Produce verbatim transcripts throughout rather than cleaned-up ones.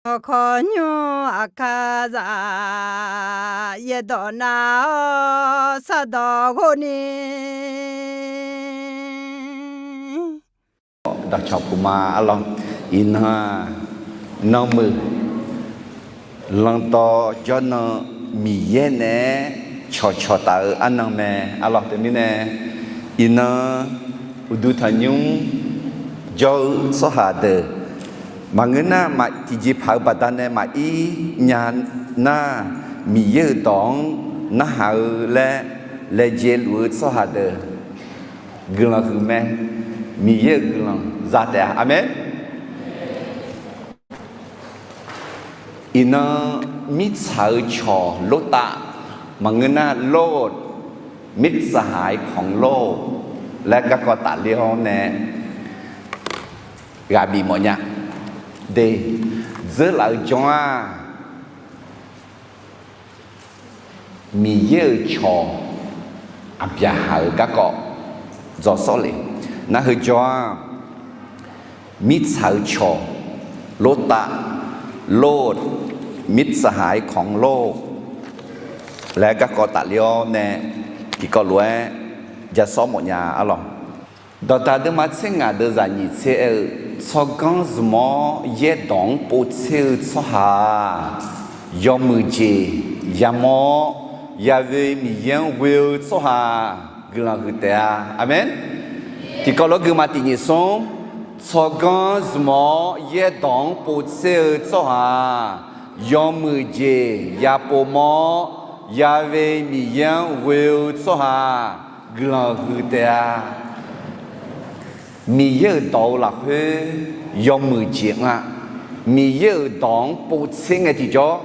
Dawqkawq nymr aqkar zaq, yaerdawq nav-awr sardawq ghov ni. Dawqcawq puq ma arlawr. Iqnan-aq, nanmuiq, lanqdawq jawrnan Miqyaer naeq-aer cawqcawq taf-eu arnan mae arlawr. Teumirnae, iqnan uqduq tanqnymr jawr-eu tsawrhaq deuq maqngeur nar, tiqjeqpaq-eu baqdanae maqir nya nar, Miqyaer-euq dawq-anr narhaq-eu laer laejae luf-eu tsawrhaq deuq guiqlanq huiq mae. Miqyaer-euq guiqlanq za taef-a. Aqmeq. Iqnan mirtsaq-eu cawq lortav maqngeur nar, lor, mirtsaq haiq kanq lor laer garkawv tafler-awr nae ghaq bif mawfnya de. Dzeurlaf-eu jan-aq, Miqyaer-euq cawq aqbyaqhaq-euq garkawv dzaw sawr le. Nar heu jawr-aq, mirtsaq-eu cawq lortav, lor, mirtsaq haiq kanq lor laer garkawv tafler-awr nae tiqkawv lof-aer ja sawr mawfnya arlawr. Dawqdaq deuvma tser ngaq deuvzaq nyiq tser aer-eu, tsawrganr zmq-awr yaerdawq-anr povtser-eu tsawrhaq-aq, yawmuiq jeq yamawr-awr, Yaqve Miqyaer-anr ghoe-eu tsawrhaq guiqlanq huiq taef-a. Aqmeq. Tiqkawv lof-aer guiqma tiq nyiq smr, tsawrganr zmq-awr yaerdawq-anr povtser-eu tsawrhaq-aq, yawmuiq jeq yapov mawr-awr, Yaqve Miqyaer-anr ghoe-eu tsawrhaq guiqlanq huiq taef-a. Miqyaer-euq dawq-eu lafkhoer yawmuiq jeq anr-a. Miqyaer-euq dawq-anr povtser ngae tiqjawr,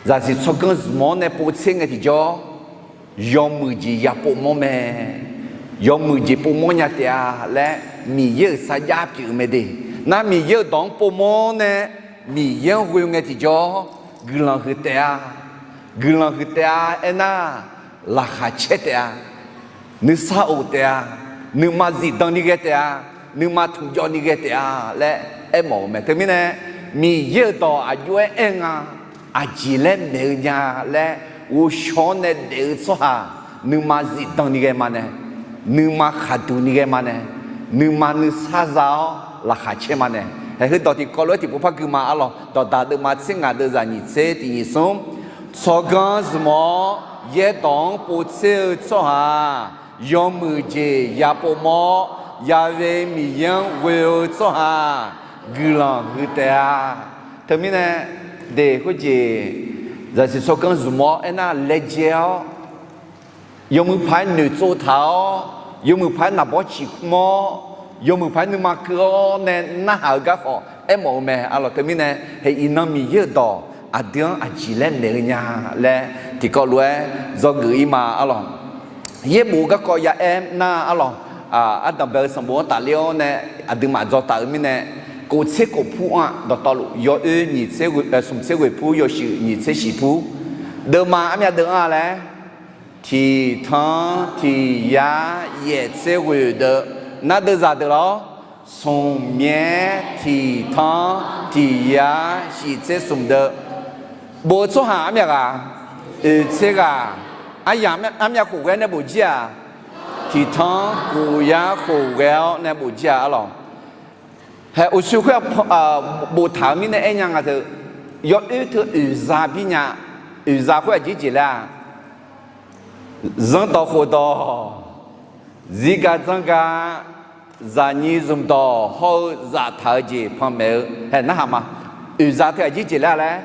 zaqsiq tsawrganr zmq-awr nae povtser ngae tiqjawr, yawmuiq jeq yapov mawr mae. Yawmuiq jeq pov mawr nya taef-a laer Miqyaer-euq sarjax pyeuf-eu mae de. Nar Miqyaer-euq dawq-anr pov mawr nae Miqyaer-anr ghoe ngae tiqjawr, guiqlanq huiq taef-a. Guiqlanq huiq taef-a aernar, laqkhaq caer taef-a. Nuisar of taef-a. Nuima zifdan ni ghae taef-a. Nuima tmqjawv ni ghae taef-a laer aermawf-eu mae. Teumirnae, Miqyaer-euq dawq aqjox-aer aer nga, aqjeq laer maeq-eu nya laer ghovshaw-awr nae daef-eu tsawrhaq, nuima zifdan ni ghae ma nae, nuima khaqduq ni ghae ma nae, nuima nuisar za-awr laqkhaq caer ma nae. Haeq heudawq tiqkawv lof-aer tiqpov par gui ma arlawr. Dawqdaq deuvma tser ngaq deuvzaq nyiq tser tiq nyiq smr, tsawrganr zmq-awr yaerdawq-anr povtser-eu tsawrhaq, yawmuiq jeq yapov mawr-awr, Yaqve Miqyaer-anr ghoe-eu tsawrhaq guiqlanq huiq taef-a. Teumirnae, de khoerjeq, zaqsiq tsawrganr zmq-awr aernar laejae-awr, yawmuiq paq-aer noeqtsov taq-awr, yawmuiq paq-aer naqbawr ciqkhmr-awr, yawmuiq paq-aer nuima keuv-awr nae narhaq-eu garkhawf aermawf-eu mae arlawr. Teumirnae, haeq iqnan Miqyaer-euq dawq aqdui-anr aqjeq laer maeq-eu nya laer tiqkawv lof-aer dzawgeuf-ir ma arlawr. Yaerbof garkawv ya aer nar arlawr, ardanqbae-eu sanqbof-anr tafler-awr nae aqduimaf dzaw taf-eu mirnae, kof tser kof pur-anr-aq dawqtawvluf, yawoer nyiq tser, smq tser ghoeq pur, yawshuif nyiq tser shiq pur. Deuvma armyav deuv-anr-a laer, tiq tanr tiq yar yaef tser ghoeq deuv, nar deuvzaq deuq lawr, smq myaer tiq tanr tiq yar shiq tser smq deuv. Bof-eu tsawrhaq armyav ghaq, oeq tser ghaq, aryamq armyav khof ghae-awr nae bof jir-aq, tiq tanr khof yar khof ghae-awr nae bof jir-aq arlawr. Haeq uqshoe khoer boftaq-euq mirnae aernya nga teu, yawoer teu oeqza bir nya. Oeqza khoer aqjeq jeq laer-a, zanrdawq khofdawq, zirgaq dzanrgaq, zaqnyiq zmqdawq hawr-eu zaftaq-eu jeq panmaeq-eu haeq narhaq ma. Oeqza teu aqjeq jeq laer-a laer,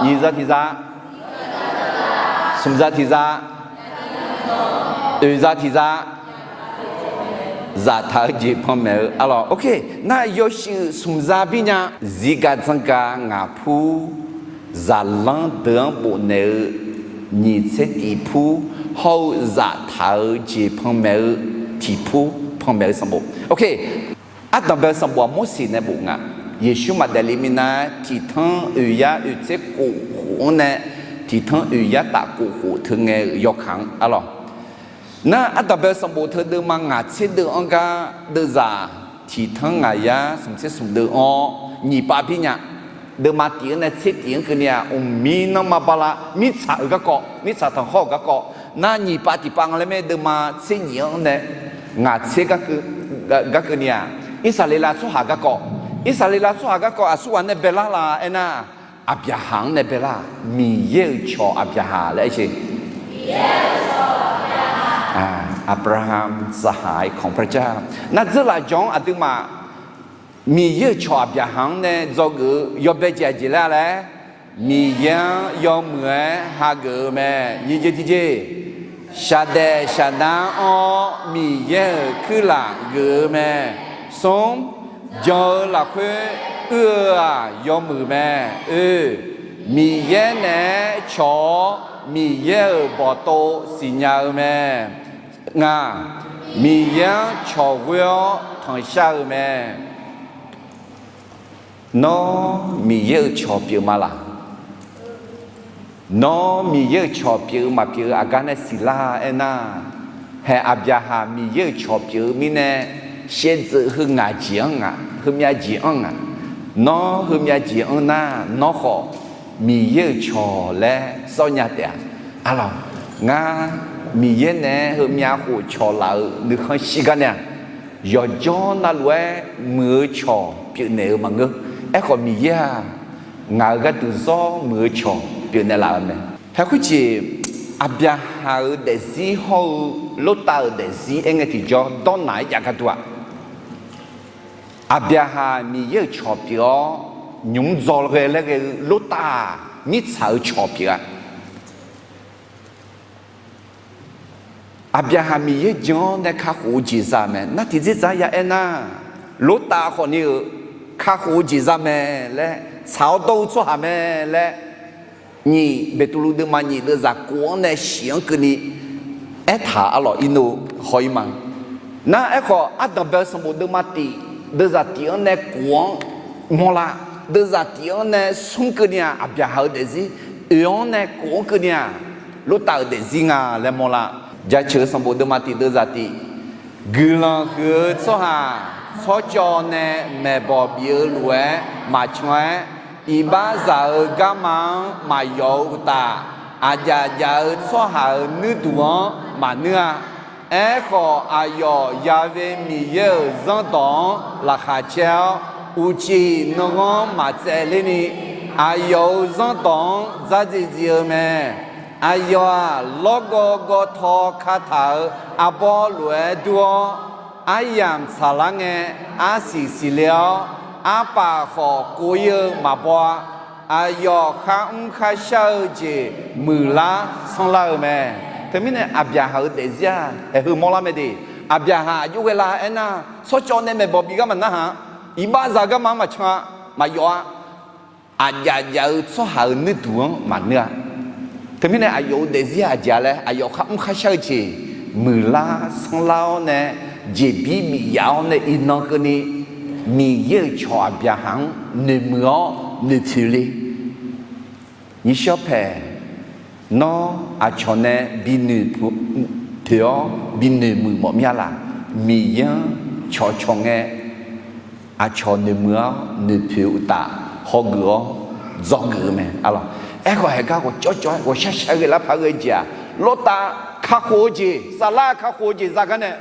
nyiq za tiq za, smq za tiq za, oeq za tiq za, zaftaq-eu jeq panmaeq-eu arlawr. Ok, nar yawshuif smq za bir nya. Zirgaq dzanrgaq ngaq pur, zaqlanr deuq-anr bofnaeq-eu nyiq tser tiq pur, hawr-eu zaftaq-eu jeq panmaeq-eu tiq pur, panmaeq-eu sanqbof. Ok, ardanqbae-eu sanqbof-aq Morseq nae bof nga. Yeqsur maqdaef le minav-aer tiq tanr oeq yar oeq tser kof khof-anr nae, tiq tanr oeq yar taf kof khof teu ngae-euq yawkaq-anr arlawr. Nar ardanqbae-eu sanqbof teu deuvma ngaq tser deuv-anr gar deuvzaq tiq tanr ngaq yar smq tser smq deuv-anr nyiq pav bir nya. Deuvma tif-anr nae tser tif-anr keuvni-aq, mqmir nanrma bala mirtsaq-euq garkawv, mirtsaq tanqkhawr-euq garkawv nar, nyiq pav tiq pav nga laer mae. Deuvma tser nyiq-anr nae ngaq tser gar keuvni-aq, Irsaqleqlav tsawrhaq garkawv, Irsaqleqlav tsawrhaq garkawv aqsurghaq nae baelar la aernar, Aqbyaqhaq-anr nae baelar-aq, Miqyaer-euq cawq Aqbyaqhaq laer aer-eu Abraham สหายของพระเจ้า. Nar dzeurlaf jawq-anr aqduimaf Miqyaer-euq cawq Aqbyaqhaq-anr nae dzawgeuf-eu yawbae jeq aqjeq laer laer, Miqyaer-anr yawmuiq-aer hageuf-eu mae. Nyiq jeq tiqjeq, shaqdaef shaqdar-anr Miqyaer-euq kuirlaf geuf-eu mae. Smr, jan-eu lafkhoer uir-eu-aq yawmuiq mae. Oe, Miqyaer naeq-aer cawq-awr Miqyaer-euq bawqtov siqnya-eu mae. Ngaq, Miqyaer-anr cawq ghoer-awr tanqshar-eu mae. Nawr Miqyaer-euq cawq pyeuf ma laq? Nawr Miqyaer-euq cawq pyeuf-eu maqpyeuf-eu aqgar nae siqlar aernar, haeq Aqbyaqhaq Miqyaer-euq cawq pyeuf-eu mirnae shaevdzeuf heu ngaq jeq-anr ngaq, heumyav jeq-anr ngaq. Nawr heumyav jeq-anr nar, nawr khawf Miqyaer-euq cawq laer sawr nya taef-a. Arlawq, ngar Miqyaer naeq-aer heumyav khof cawq laf-euq nuikhanr shir gar nae-aq, yawqjawr navluf-aer muiq-eu cawq pyeufnaeq-eu maqngeur. Aerkhawf Miqyaer-aq, ngaq-euq gharduq zawr muiq-eu cawq pyeufnaeq laf-euq mae. Haeq khoerjeq, Aqbyaqhaq-euq daefzir hawr-eu Lortav-euq daefzir aerngae tiqjawr dawrnaq-aer jav gar dur-aq, Aqbyaqhaq Miqyaer-euq cawq pyeuf-awr nymq mr dzaw ghae laer ghae-eu Lortav-aq mirtsaq-eu cawq pyeuf-a. Aqbyaqhaq Miqyaer jan-awr nae kakhof-eu jeq za mae. Nar tiqdzerdzaq ya aernar, Lortav khawfni-euq kakhof-eu jeq za mae laer, tsaq-awr dawr-eu tsawrhaq mae laer, nyiq Beqtuvluv deuvma nyiq deuvzaq kof-anr nae shif-anr keuvni aertaq arlawq, irnov haw-ir ma. Nar aerkhawf, ardanq bae-eu sanqbof deuvma tif deuvzaq tif-anr nae kof-anr mawrlar, deuvzaq tif-anr nae smr keuvni-aq, Aqbyaqhaq-euq daefzir oe-anr nae kof-anr keuvni-aq, Lortav-euq daefzir nga laer mawrlar. Jaceuq-eu sanqbof deuvma tif deuvzaq tif, guiqlanq huiq-eu tsawrhaq tsawrcawv nae maeqbawq bif-eu lof-aer maqcan-aer, iqbaxzaq-euq garma-anr maqyawf-eu uqtaf, aqjaf jaf-eu tsawrhaq-euq nuirduq-anr maqnuir-a. Aerkhawf, aqyawf Ya'we Miqyaer-euq zanrdawq-anr laqkhaq caer-awr, uqcif nanghanr maqtsaevler ni, aqyawf-euq zanrdawq-anr dzardziv dziv-eu mae. Aqyawf-aq, lawrgawv gawvtaw kataq-euq arbawr lof-aer dur-awr, aryamq tsaqlar ngae, arsiq siqle-awr, arpaf khawf kov-ir-eu maqbaw-a. Aqyawf kharmr kharshar-eu jeq muiqlar sanrlar-eu mae. Teumirnae Aqbyaqhaq-euq daefzir-aq, haeq heu mawrlar mae de. Aqbyaqhaq aqjox ghae la aernar, tsawrcawv nae maeqbawq bif gar maqnar haq, iqbaxzaq garma-anr maqcan-a, maqyawf-a. Aqjaf jaf-eu tsawrhaq-euq nuirduq-anr maqnuir-a. Teumirnae aqyawf-euq daefzir aqjeq-a laer, aqyawf kharmr kharshar-eu jeq muiqlar sanrlar-awr nae, jeqbir bif yaf-awr nae iqnan keuvni, Miqyaer-euq cawq Aqbyaqhaq-anr noeqmuiq-awr noeqpoeq le. Nyiqshawr paeq, nawr aqcawq nae bi noeqpoeq-awr bi noeqmuiq mawf mir-a laq? Miqyaer-anr cawqcawq ngae, aqcawq noeqmuiq-awr noeqpoeq uqtaf hawgeuf-awr dzawgeuf-eu mae. Arlawq, aerkhawf haeq gar ghawqcawv cawv-aer ghawqshar shar ghae lar paq ghae jeq-aq, Lortav kakhof-eu jeq, saflar kakhof-eu jeq za gar nae,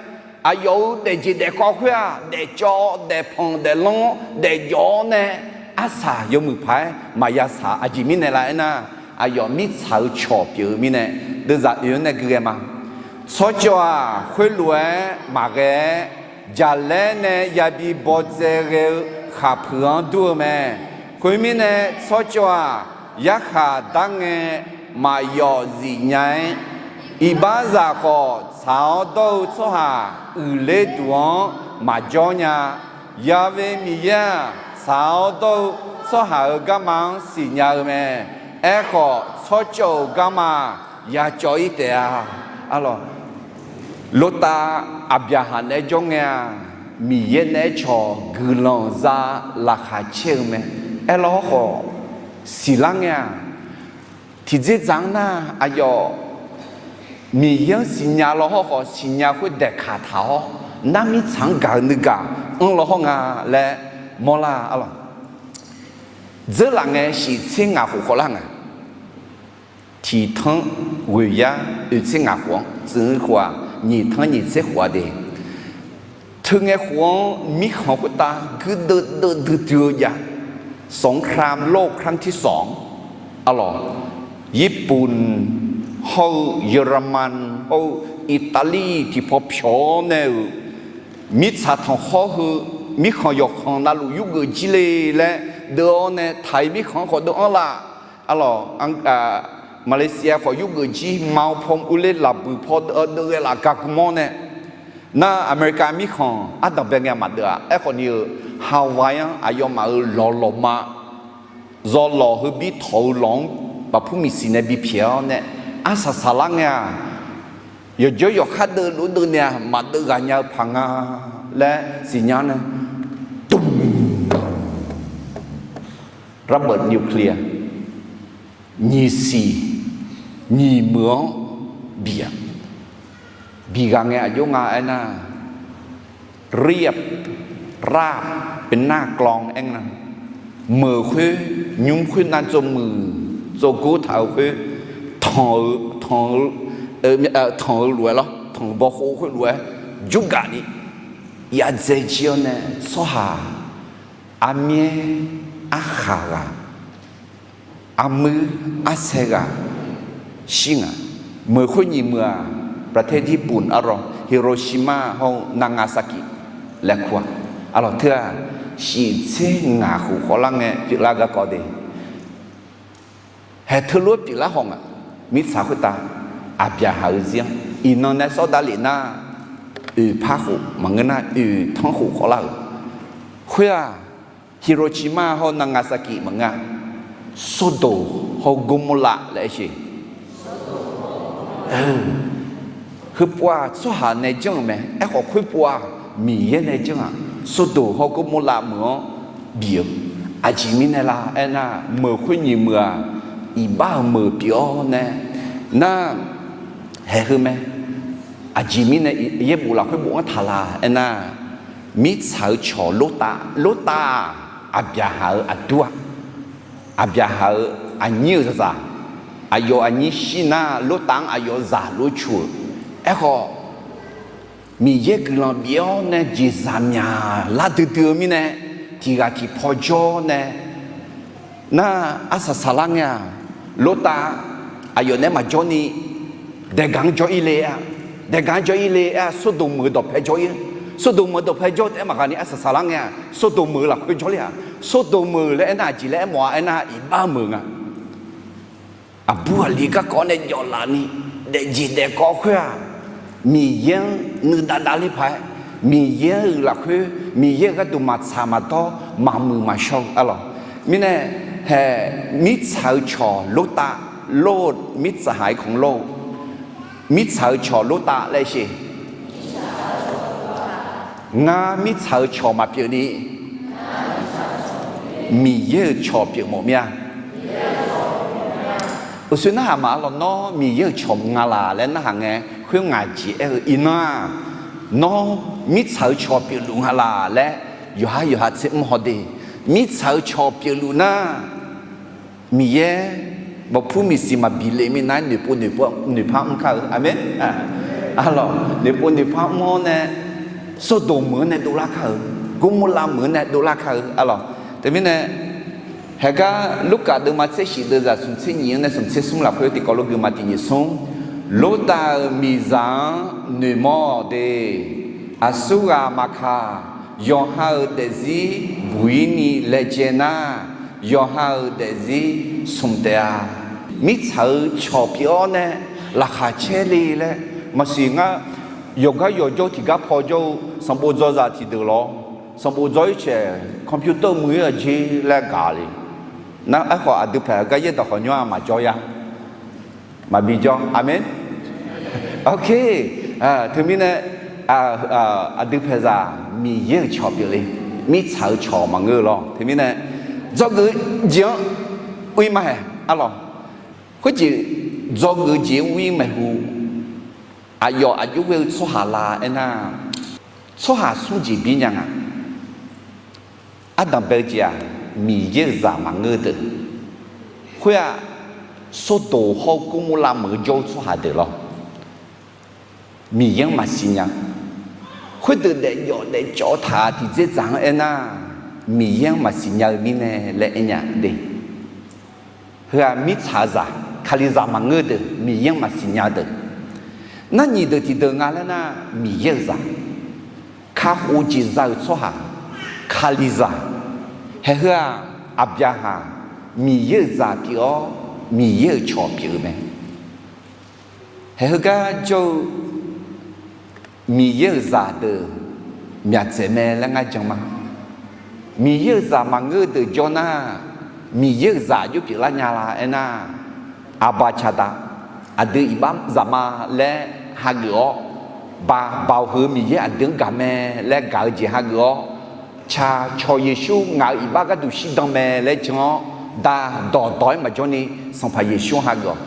aqyawf-euq daefjeq daefkawv khoer-aq, daefcawv daefpanq daeflanr daefjawv-awr nae, arsaq yawmuiq paq-aer maqya saq. Aqjeq mirnae la aernar, aqyawf mirtsaq-eu cawq pyeuf-eu mirnae, deuvzaq oe-anr nae gui ghae ma. Tsawrcawv-aq, khoerlof-aer maqghae-aer, jaqlaer nae yabi bawdzae ghae-eu khaqpuiq-anr dur-eu mae. Khoermirnae, tsawrcawv-aq, yarkhaq dar ngae maqyawf zif nya-aer, iqbaxzaq khawf tsaq-awr dawr-eu tsawrhaq uiqler duq-anr maqjawr nya. Ya'we Miqyaer-aq, tsaq-awr dawr-eu tsawrhaq-euq garma-anr siqnya-eu mae. Aerkhawf, tsawrcawv-euq garma yacawv-ir taef-a. Arlawq, Lortav Aqbyaqhaq naeq-aer jawr ngae-aq, Miqyaer naeq-aer cawq guiqlanq za laqkhaq caer-eu mae. Aerlawr hawrkhawf, siqlar ngae-aq, tiqdzerdzaq-anr nar aqyawf Miqyaer-anr siqnya lawr hawrkhawf, siqnya khoer daeqkaq taq-awr, Nar mirtsaq-anr gaq-eu nuigaq anr law hawr nga laer mawrlar arlawq. Dzeurlaf ngae shiq tser ngaq khof khawflar nga. Tiq tanr ghoeq yar oeq tser ngaq khof-anr tsuif khof-aq, nyiq tanr nyiq tser khof-a de. Teu ngae khof-anr mirkhanq khoertav guirdeuv deuv duidui-eu jav, สงครามโลกครั้งที่สอง arlawq, Yirpuf hawr-eu Yaqlaman hawr-eu Iqtaqlir tiqpaw pyawq-awr nae-euq mirtsaq tanqkhawr heu mirkhanq yawqkhanq navluf yurgeuf jir le laer deuv-awr nae taq-iq mirkhanq-anr khawf deuv-anr laf. Arlawq, Malaysia khawf yurgeuf jir ma paw urler lafbuiq paw deuv ghae laf gar gmr-awr nae, nar America mirkhanq ardanq bae ngae maqdeuv-aq. Aerkhawf ni-euq Hawaii-anr aqyawfmaf-euq lawqlawq ma zawlawq heubir tawq-eu lawq-anr baqpur miqsiq nae bipyaeq-awr nae, arsaq saqlar ngae-aq, yawqjawr yawqkhar deuv lof-aer deuv nae-aq maqdeuv ghaq nya-eu paq nga laer siqnya-awr nae, dm, ระเบิดนิวเคลียร์ nyiq siq nyiq meuq-anr biq-aq. Biq ghaq ngae aqjox nga aernar, เรียบราบ เป็นหน้ากลอง aer nga. Meuq khoer nymr khoer nav tsov muiq tsov gor taq-eu khoer tanq-eu, tanq-eu, tanq-eu lof-aer lawr, tanq-eu bawkhov khoerlof-aer jurgaq ni yadzae jir-awr nae tsawrhaq armyaer arkhaq ghaq, armuir arsae ghaq shir nga. Meuq khoer nyiq meuq-aq, ประเทศญี่ปุ่น arlawq, Hiroshima hawr-eu Nagasaki laer kur-aq. Arlawq teu-aq, shiq tser ngaq khof khawflar ngae pyeuflar garkawv de. Haeq teulof-aer pyeuflar haw nga. Mirtsaq khoertav Aqbyaqhaq-eu zir-anr iqnan nae sawr davlef nar, oeqpar khof maqngeur nar oeqtanr khof khawflar-euq. Khoer-aq, Hiroshima hawr Nagasaki maqngeur-a, Sordoq hawr Gormorlav laer aer sheq. Heupov-aq tsawrhaq nae janr-euq mae. Aerkhawf khoerpov-aq Miqyaer nae janr-aq, Sordoq hawr Gormorlav meuq-anr bif-eu. Aqjeq mirnae la aernar, meuq khoer nyiq meuq-aq, iqbax-euq meuq pyeuf-awr nae, nar, haeq heu mae. Aqjeq mirnae yaerbof lafkhoer bofanr taq la aernar, mirtsaq-eu cawq Lortav, Lortav-aq, Aqbyaqhaq-euq aqdur-aq, Aqbyaqhaq-euq aqnyir-euq zaqzaq, aqyawf aqnyir shir nar Lortav-anr aqyawf zaq lof-aer cu-euq. Aerkhawf, Miqyaer guiqlanq bif-awr nae jeqzaq myaq lar duidui-eu mirnae, tiq ghaq tiq paw jawr nae, nar arsaq saqlar ngae-aq, Lortav aqyawf naeq-aer maqjawr ni, daeqgaq-anr jawr-ir le-a, daeqgaq-anr jawr-ir le-a, Sordoq meuq-eu dawqpae jawr-ir, Sordoq meuq-eu dawqpae jawr taef-aer maqghaq ni arsaq saqlar ngae-aq, Sordoq meuq-eu lafkhoer jawrler-aq, Sordoq meuq laer aernar aqjeq laer aermawf-a aernar, iqbax meuq nga. Aqbur aqli garkawv nae jawflaf ni, daefjeq daefkawv khoer-aq, Miqyaer-anr nuidav davler paq-aer, Miqyaer-euq lafkhoer, Miqyaer-euq gharduq maqtsaq maqdawr maqmuiq maqshawr-eu arlawq. Mirnae, haeq mirtsaq-eu cawq Lortav, Lot, mirtsaq haq-aer kanq Lot, mirtsaq-eu cawq Lortav laer sheq. Ngar mirtsaq-eu cawq maqpyeuf ni, Miqyaer-euq cawq pyeuf mawf mir-a. Uqshoe narhaq ma arlawq, nawr Miqyaer-euq cawq nga laq laer narhaq ngae, khoer ngaq jeq aer-eu iqnan-aq, nawr mirtsaq-eu cawq pyeufluf nga laq laer yawqhar yawqha tser mr haw de. Mirtsaq-eu cawq pyeufluf nar, Miqyaer bawqpur miqsiq maqbi le minav-aer noeqpov noeqpar mr kar-eu. Aqmeq. Arlawq, noeqpov noeqpar mr-awr nae, Sordoq meuq-anr nae dovlar kar-eu, Gormorlav meuq-anr nae dovlar kar-eu arlawq. Teumirnae, haeqgar Lurkaf deuvma tser shif deuvzaq smq tser nyiq-anr nae smq tser smr lafkhoer tiqkawv lof guiqma tiq nyiq smr, Lortav-euq miqzaq-anr noeqmawr-awq de. Aqsurghaq maqkaq, yawqha-euq daefzir buq-ir ni laejae nar, yawqha-euq daefzir smq taef-a. Mirtsaq-eu cawq pyeuf-awr nae laqkhaq caer le laer maqsiq ngar, yawqgar yawqjawr tiqgar paw jawr-eu sanqbof dzawzaq tiqdeuq lawr, sanqbof dzawr-ir caeq computer muiq-ir-aq jer laer gaq le. Nar aerkhawf aqdui paeq-eu gar yaerdawq khawf nymr-aq maqjawr ya. Maqbi jawr. Aqmeq. Ok. Teumirnae, aqdui paeqzaq Miqyaer-euq cawq pyeuf le. Mirtsaq-eu cawq maqngeur-eu lawr. Teumirnae, dzawgeuf jeq-anr uir ma haeq arlawq. Khoerjeq, dzawgeuf jeq-anr uir maeqhu, aqyawf aqjox ghae-eu tsawrhaq la aernar, Tsawrhaq smr jeq bir nya nga. Ardanq bae-eu jeq-aq, Miqyaer-euq zaq maqngeur-eu deuq. Khoer-aq, Sordoq hawr-eu Gormorlav meuq-eu jawr-eu tsawrhaq deuq lawr. Miqyaer-anr maqsiq nya. Khoerdeuq daefjawf daefcawv taq-euq tiqdzerdzaq-anr aernar, Miqyaer-anr maqsiq nya-eu mirnae laer aer nya de. Heu-aq mirtsaq-eu zaq, Kalizaq maqngeur-eu deuq, Miqyaer-anr maqsiq nya-eu deuq. Nar nyiq deuq tiqdeuq nga laer nar, Miqyaer-euq zaq. Kakhof-eu jeq za-euq tsawrhaq, Kalizaq. Haeheu-aq, Aqbyaqhaq, Miqyaer-euq zaq pyeuf-awr, Miqyaer-euq cawq pyeuf-eu mae. Haeheu gar jawr-eu Miqyaer-euq zaq deuq myaqdzaeq mae laer ngar jan ma. Miqyaer-euq zaq maqngeur-eu deuq jawr nar, Miqyaer-euq zaq jawr pyeuflar nya la aernar, Aqba caqda, aqdui iqbax zaqma laer hageuf-awr, Baoq, Baoq heu Miqyaer aqdui-anr gaq mae laer gaq-eu jeq hageuf-awr, Caq cawq Yeqsur ngaq-euq iqbax gharduq shirdan mae laer jan-awr, Da dawqdawq-aer maqjawr ni Sanqpaq Yeqsur-anr hageuf-awq.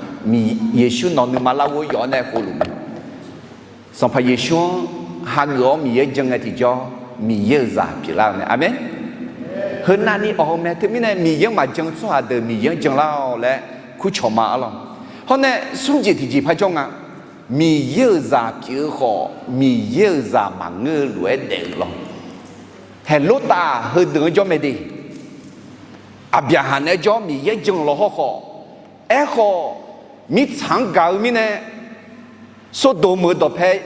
Yeqsur nawq nuima larghov yawf-awr nae heulof mae. Sanqpaq Yeqsur-anr hageuf-awr Miqyaer jan ngae tiqjawr, Miqyaer-euq zaq pyeuflar-eu mae. Aqmeq. Heu navni awq-eu mae. Teumirnae Miqyaer-anr maqjan-eu tsawrhaq deuq Miqyaer-anr janlar-awq laer kurcawq ma arlawq. Hawr nae smr jeq tiqjeq par jawr nga. Miqyaer-euq zaq pyeuf-eu khawf, Miqyaer-euq zaq maqngeur-eu lof-aer daef-eu lawr. Haeq Lortav heudeuq-anr jawr mae de. Aqbyaqhaq naeq-aer jawr Miqyaer jan-eu lawr hawrkhawf, aerkhawf, mirtsaq-anr gaq-eu mirnae, Sordoq meuq-eu dawqpae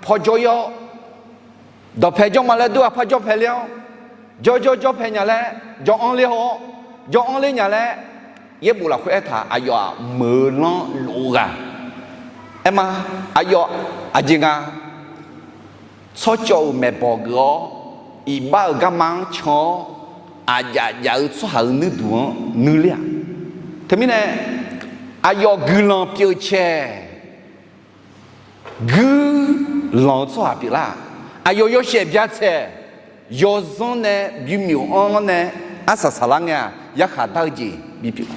paw jawr-ir-awr, dawqpae jawr ma laer dur-aq par jawr pae ler-awr, jawr jawr jawr pae nya laer jawr anr ler-awr, jawr anr ler nya laer, Yaerbof lafkhoer aertaq aqyawf-aq meuq-eu lanr lof-eu ghaq. Aerma, aqyawf aqjeq nga, tsawrcawv-euq maeqbawq geuf-awr, iqbax-euq garma-anr can-awr, aqjaf jaf-eu tsawrhaq-euq nuirduq-anr nuir ler-aq. Teumirnae, aqyawf guiqlanq pyeuf caeq, guirlanq-eu tsawrhaq pyeuflar-aq. Aqyawf yawshaef bya tsaeq, yawzanr nae bymyof anr-awr nae arsaq saqlar ngae-aq, yarkhaq dar-eu jeq bipyeuf.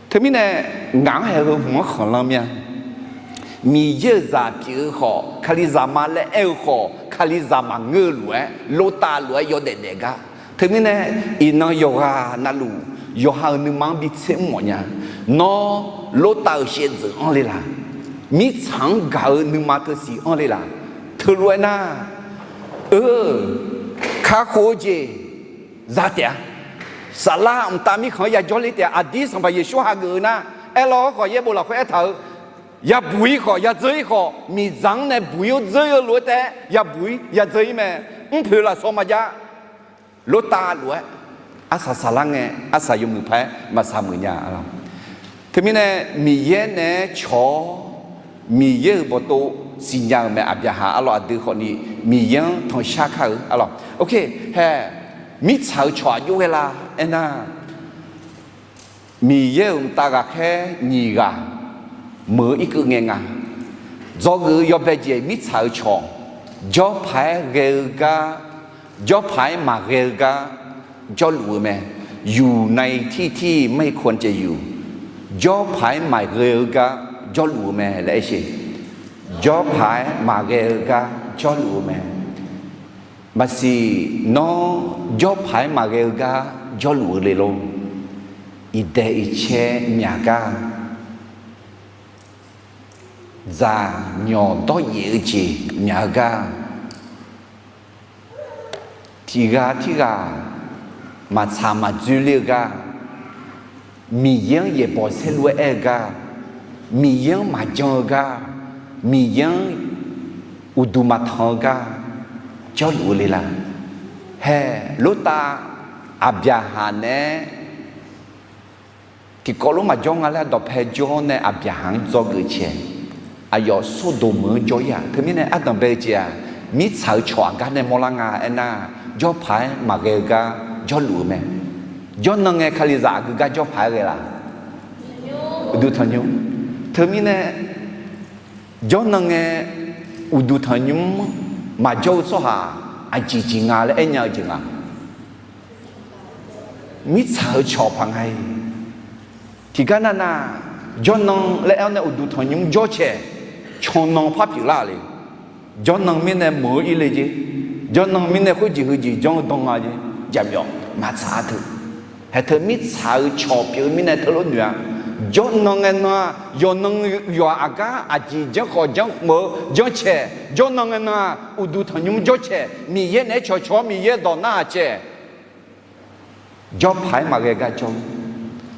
Teumirnae, ngaq-anr haeq heu hmq-anr khanqlan mir-a. Miqyaer-euq zaq pyeuf-eu khawf, Kalizaq ma laer aer-eu khawf, Kalizaq maqngeur-eu lof-aer, Lortav lof-aer yawdaef daef gar. Teumirnae, iqnan yawqghaq navluf, yawqha-euq nuima-anr bitser mr mawf nya. Nawr, Lortav-euq shaevdzeuf anr le laq? Mirtsaq-anr gaq-eu nuima teusiq anr le laq? Teulof-aer nar, eu, kakhof-eu jeq za taef-a. Saflar mqtav mirkhanq-anr yajawr ler taef-a. Aqdir Sanqpaq Yeqsur hageuf-eu nar, aerlawr khawf yaerbof lafkhoer aertaq-eu, yabuq-ir khawf, yadzeur-ir khawf, miqdzaq-anr nae buq-ir-awr dzeur-ir-eu lof-aer taef-aer, yabuq-ir yadzeur-ir mae. Mrpoeq lafsawq maqjav. Lortav lof-aer arsaq saqlar ngae, arsaq yawmuiq paq-aer maqsaq muiq nya-a. Teumirnae, Miqyaer naeq-aer cawq-awr, Miqyaer-euq bawqtov siqnya-euq mae. Aqbyaqhaq arlawq aqdui khawfni Miqyaer-anr tanqshar kar-eu arlawq. Oke, hae, mirtsaq-euq cawq aqjox ghae la aernar, Miqyaer-euq mqtav ghaqkhaer nyiq ghaq meuq-eu irkeuv ngae nga. Dzawgeuf-eu yawbae jeq mirtsaq-euq cawq, jawr paq-aer ghae-eu gar, jawr paq-aer maqghae-eu gar jawrluf-eu mae. Yuq nai tirtir maer-ir ko-anr caev yuq, jawr paq-aer maqghae-eu gar jawrluf-eu mae laer aer sheq. Jawr paq-aer maqghae-eu gar jawrluf-eu mae. Maqsiq, nawr jawr paq-aer maqghae-eu gar jawrluf-eu le lor. Iqdaeq iqcae myaq gar, dzaq nyawq dawryaef-eu jeq myaq-eu gar, tiq ghaq tirghaq maqtsaq maqdzoerler-eu gar, Miqyaer-anr yaeqbawq saerlu-aer aer-eu gar, Miqyaer-anr maqjan-eu gar, Miqyaer-anr uqduq maqtanq-eu gar jawrluf-eu le la? Hae, Lortav, Aqbyaqhaq naeq-aer tiqkawv lof maqjawr nga laer dawqpae jawr-awr nae Aqbyaqhaq-anr dzawgeuf caeq, aqyawf Sordoq meuq-anr jawr-ir-aq. Teumirnae ardanq bae-eu jeq-aq, mirtsaq-euq cawq aqgar nae mawrlar nga aernar, jawr paq-aer maqghae-eu gar jawrluf-eu mae. Jawrnan ngae Kalizaq aqgeu gar jawr paq-aer ghae la? Uqduq tanqnymr. Teumirnae, jawrnan ngae uqduq tanqnymr maqjawr-eu tsawrhaq aqjeq jeq nga laer aernya-eu jeq nga? Mirtsaq-euq cawq paq nga-iq. Tiqgar navnav, jawrnan laer aer-awr nae uqduq tanqnymr jawr caeq, cannan par pyeuflar le. Jawrnan mirnae meuq-eu irle jeq, jawrnan mirnae khoerjeq heujeq janr-eu dan nga jeq, jaqmyawf maqtsaq-a teu. Haeq teu mirtsaq-euq cawq pyeuf-eu mirnae teulof noeq-a. Jawrnan ngae nan-aq, yawqnan yawq-aq, aqgar aqjeq janr khawf janr khmq-eu janrcaeq, jawrnan ngae nan-aq, uqduq tanqnymr jawrcaeq, Miqyaer naeq-aer cawqcawq-awr Miqyaer-eu dawq narhaq caeq. Jawrpaq-aer maqghae gar jawr.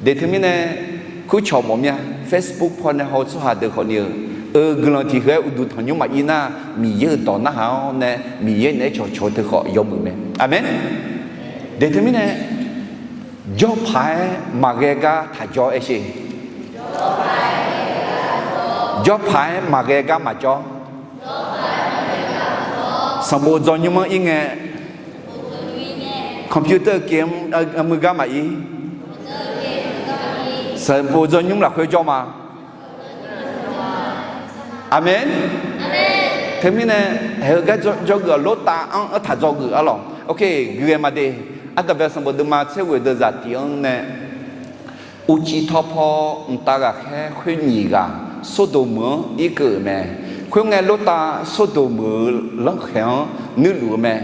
Deq teumirnae, kurcawq mawf mir-a, Facebook paw nae haw-eu tsawrhaq deuq khawfni-euq, eu guiqlanq tiq heu-aer uqduq tanqnymr maqir nar, Miqyaer-euq dawq narhaq-awr nae Miqyaer naeq-aer cawqcawq-eu teu khawf yawmuiq mae. Aqmeq. Deq teumirnae, jawrpaq-aer maqghae gar taq jawr aer sher. Jawrpaq-aer maqghae gar maqjawr. Sanqbof dzawnymr-anr ir ngae, computer kev-anr muiq gar maqir. Sanqbof dzawnymr lafkhoer jawr ma. Aqmeq. Teumirnae, haeq-eu gar jawrgeuf-awq, Lortav-anr aertaq dzawgeuf arlawq. Ok, guiqghae maqde. Ardanqbae sanqbof deuvma tser ghoeq deuq zaq tiq-anr nae, uqcif tawv paw mqtav ghaqkhaer khoer nyiq ghaq Sordoq meuq-anr irkeuv-euq mae. Khoerngae, Lortav Sordoq meuq-euq lanrkhaeq-anr nuirluf-eu mae.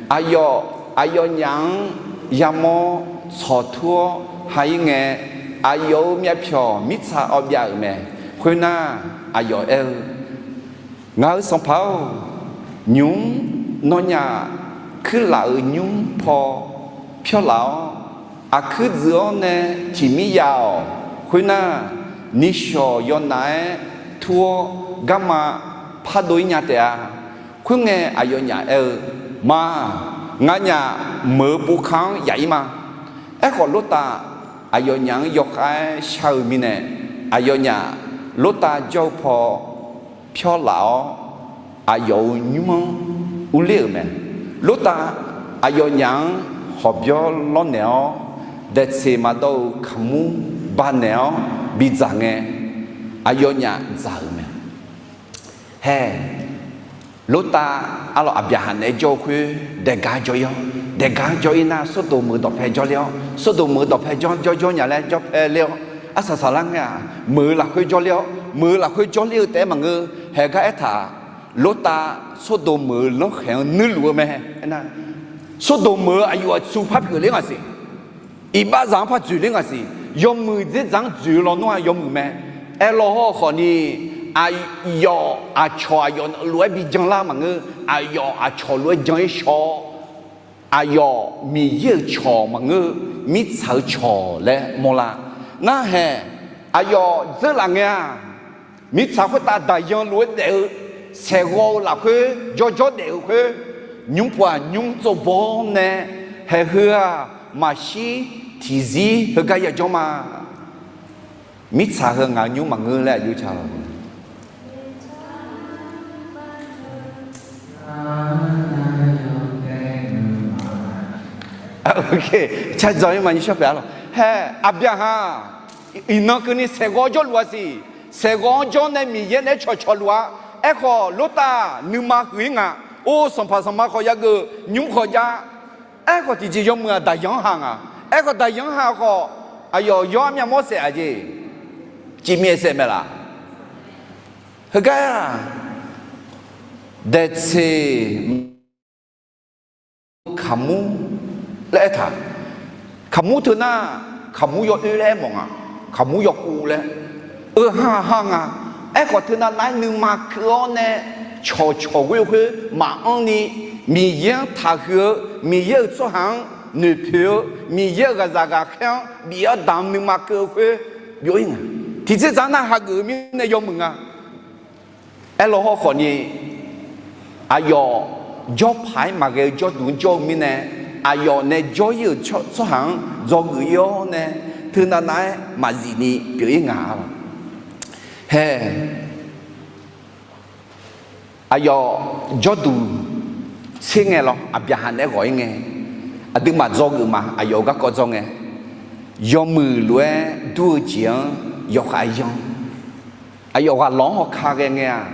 Aqyawf, aqyawfnyaf-anr yamawr tsawqtur-awr ha-ir ngae, aqyawf-euq myavpyawq mirtsaq awv byav-euq mae. Khoernar, aqyawf aer-eu, Ngaq-euq sanqpaq-or, nymq-mr nawnyaf kuirlaf-euq nymr paw pyawr laf-awr, aqkuir dzuif-awr nae tiq mir ya-awq. Khoernar, nishawq yawnaf-aer tur-awr garma pardov-ir nya taef-a. Khoerngae, aqyawfnyaf aer-eu, Ma, nganyaf meuq-eu buvkar-anr yaf-ir ma. Aerkhawf, Lortav aqyawfnyaf-anr yawkhav-aer shar-eu mirnae, aqyawfnyaf Lortav jawr-eu paw pyawr laf-awr, aqyawf-euq nymr-anr urler-euq mae. Lortav aqyawfnyaf-anr hawqbyawr lawrnaeq-awr, daeqtseq maqdawv-euq kaqmur banaeq-awr bidzaq ngae, aqyawfnyaf dzaq-euq mae. Hae, Lortav arlawq, Aqbyaqhaq naeq-aer jawr-eu khoer daeqgaq jawr-ir-awr, daeqgaq jawr-ir nar, Sordoq meuq-eu dawqpae jawrler-awr, Sordoq meuq-eu dawqpae jawr jawr jawr nya laer jawrpae ler-awr, arsaq saqlar ngae-aq, meuq-eu lafkhoer jawrler-awr, meuq-eu lafkhoer jawrler-eu taef-aer maqngeur. Haeq gar aertaq, Lortav Sordoq meuq-eu lanrkhaeq-anr nuirluf-eu mae. Aernar, Sordoq meuq-eu aqyawf aqtsu par pyeufler ngaq siq. Iqbaxzaq-anr par dzoeqler ngaq siq. Yawmuiq dzerdzaq-anr dzoeq-eu lawnmr-aq yawmuiq mae. Aerlawr hawr khawfni, aqyawf aqcawq aqyawf lof-aer bi janlar maqngeur. Aqyawf aqcawq lof-aer jan-ir shaw-awr, aqyawf Miqyaer-euq cawq maqngeur, mirtsaq-eu cawq laer mawrlar. Narhaeq, aqyawf dzeurlaf ngae-aq, mirtsaq khoertav daqyan lof-aer daef-eu, saeqghawv-eu lafkhoer jawrjawr daef-eu khoer, nymr pov-aq nymr tsovbaw-awr nae, haeq heu-aq maqshir tiqzir heugar yajawr ma. Mirtsaq heu ngaq-euq nymr maqngeur laer aqjox ca lawq. Cardawq-ir ma nymrshawr paeq arlawq. Hae, Aqbyaqhaq iqnan keuvni saeqghawv-anr jawrluf-a siq. Saeqghawv-anr jawr nae Miqyaer naeq-aer cawqcawq luf-a. Aerkhawf, Lortav nuima huiq-ir nga. Or, sanqpaq sanqma khawf yageuf, nymr khawf jav. Aerkhawf, tiqjeq yawmuiq-aq daqyan-anr ha nga. Aerkhawf, daqyan-anr ha khawf, aqyawf yawr armyav mawr saef-aq jeq, cifmyaef saef maeq laf. Heugar-aq, daeqtseq kaqmur laer aertaq. Kaqmur teunar, kaqmur yawoer laer aermawf nga. Kaqmur yawkuv laer, eu ha ha nga. Aerkhawf, teunav nav-aer nuima keuv-awr nae cawqcawq ghoer-eu khoer maqanr ni, Miqyaer-anr taqhuiq-eu, Miqyaer-euq tsawrhaq-anr noeqpoeq-eu, Miqyaer-euq ghaqzaq ghaqkhaer-anr bif-awr damq nuima keuv-eu khoer byov-ir nga. Tiqtser dzaq nar hageuf-eu mirnae yawmuiq nga. Aerlawr hawr khawfni, aqyawf jawrpaq-aer maqghae-eu jawrduq-anr jawr-eu mirnae, aqyawf nae jawr-ir-euq tsawrhaq-anr dzawgeuf-ir-awr nae, teunav nav-aer maqzif ni pyeuf-ir nga lawq. Hae, aqyawf jawrduq tser ngae lawr, Aqbyaqhaq naeq-aer ghawq-ir ngae, aqduimaf dzawgeuf ma, aqyawf-euq garkawv dzawr ngae, yawmuiq lof-aer dur-eu jeq-anr yawkhav-aer yanr. Aqyawf ghaq lawq-anr hawka ghae ngae-aq,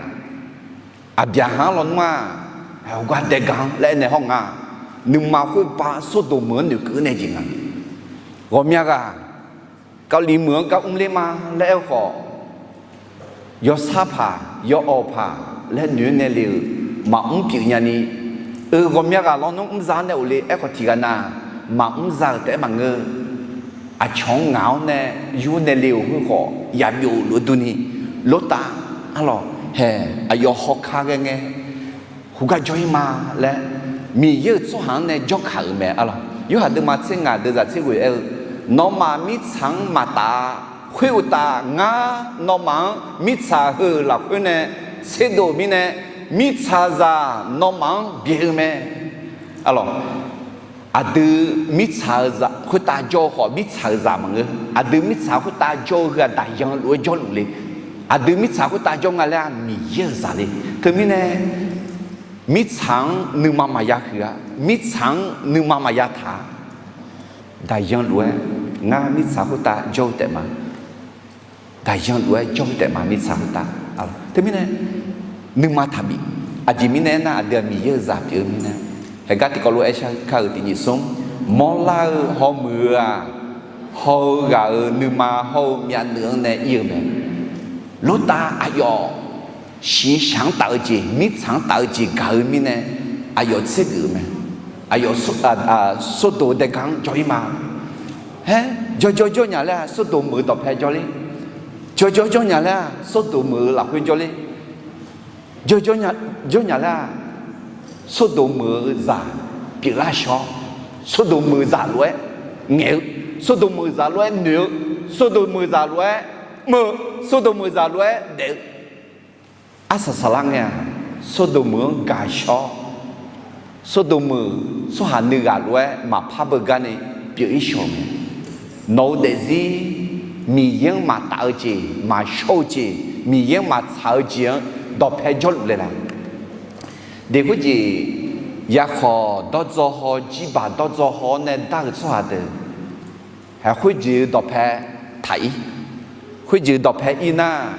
Aqbyaqhaq-anr lawnmr-aq, hawgar daegaq-anr laer aernaeq hawr nga. Nuima khoerba Sordoq meuq-anr noeqkeuv nae jeq nga. Ghawqmya ghaq, Kali meuq-anr gar mrler ma laer aer-eu khawf, yawsar paq yawawq paq laer noeq-aer nae le-euq maqmr pyeuf nyani, eu ghawqmya ghaq lawnmr mr za-anr nae of le. Aerkhawf tiqghaq nav maqmr za-euq taef-aer maqngeur. Aqcawq-anr ngaq-awr nae yur nae le-euq khoer khawf yabyov luf-eu durni, Lortav arlawq haeq aqyawf hawkar ghae ngae heugar jawr-ir ma laer, Miqyaer-euq tsawrhaq-anr nae jawrkaq-euq mae arlawq. Yorhaq deuvma tser ngaq deuvzaq tser ghoeq aer-eu, nawmaf mirtsaq-anr maqtaf-a. Khoeruqtaf ngar nawmaf-anr mirtsaq heu-euq lafkhoer nae tserdov-euq mirnae, mirtsaqzaq nawmaf-anr byaeq-eu mae arlawq. Aqdui mirtsaq-eu zaq khoertav jawr-eu khawf, mirtsaq-euq zaq maqngeur. Aqdui mirtsaq khoertav jawr-eu heu-aq daqyan lof-aer jawrluf le. Aqdui mirtsaq khoertav jawr nga laer-aq Miqyaer-euq zaq le. Teumirnae mirtsaq-anr nuima maqya huiq-a. Mirtsaq-anr nuima maqya taq-a. Daqyan lof-aer ngar mirtsaq khoertav jawr-eu taef ma. Daqyan lof-aer jawr-eu taef ma mirtsaq khoertav. Teumirnae nuima taqbif. Aqjeq mirnae aernar, aqdui-aq Miqyaer-euq zaq pyeuf-eu mirnae. Haeqgar tiqkawv lof-aer shar kar-euq tiqnyif smr, mawrlar-eu hawmuiq-eu-aq, haw-eu ghaq-euq nuima hawr-eu myavnuiv-anr nae ir-eu mae. Lortav aqyawf shiqshaq-anr taf-eu jeq, mirtsaq-anr taf-eu jeq gaq-eu mirnae, aqyawf tsergeuf-eu mae. Aqyawf Sordoq daeqga-anr jawr-ir ma. Haer, jawrjawr jawr nya laer-aq Sordoq meuq-eu dawqpae jawrler. Jawrjawr jawr nya laer-aq Sordoq meuq-eu lafkhoer jawrler. Jawrjawr jawr nya laer-aq Sordoq meuq-eu zaq pyeuflar shawr. Sordoq meuq zaq lof-aer ngaeq-eu, Sordoq meuq zaq lof-aer noeq-eu, Sordoq meuq zaq lof-aer mr-eu, Sordoq meuq zaq lof-aer daef-eu. Arsaq saqlar ngae-aq, Sordoq meuq-anr gaq shawr. Sordoq meuq tsawrhaq nuighaq lof-aer maqpar beugar ni pyeuf-ir shawq mae. Nawq-eu daefzir Miqyaer-anr maqtaf-eu jeq, maqshawr-eu jeq, Miqyaer-anr maqtsaq-eu jeq-anr dawqpae jawrluf le la? Deq khoerjeq, yakhawq dawrdzaw haw, jirbaq dawrdzaw haw-awr nae dar-eu tsawrhaq deuq, haeq khoerjeq-eu dawqpae taq-ir. Khoerjeq-eu dawqpae ir nar,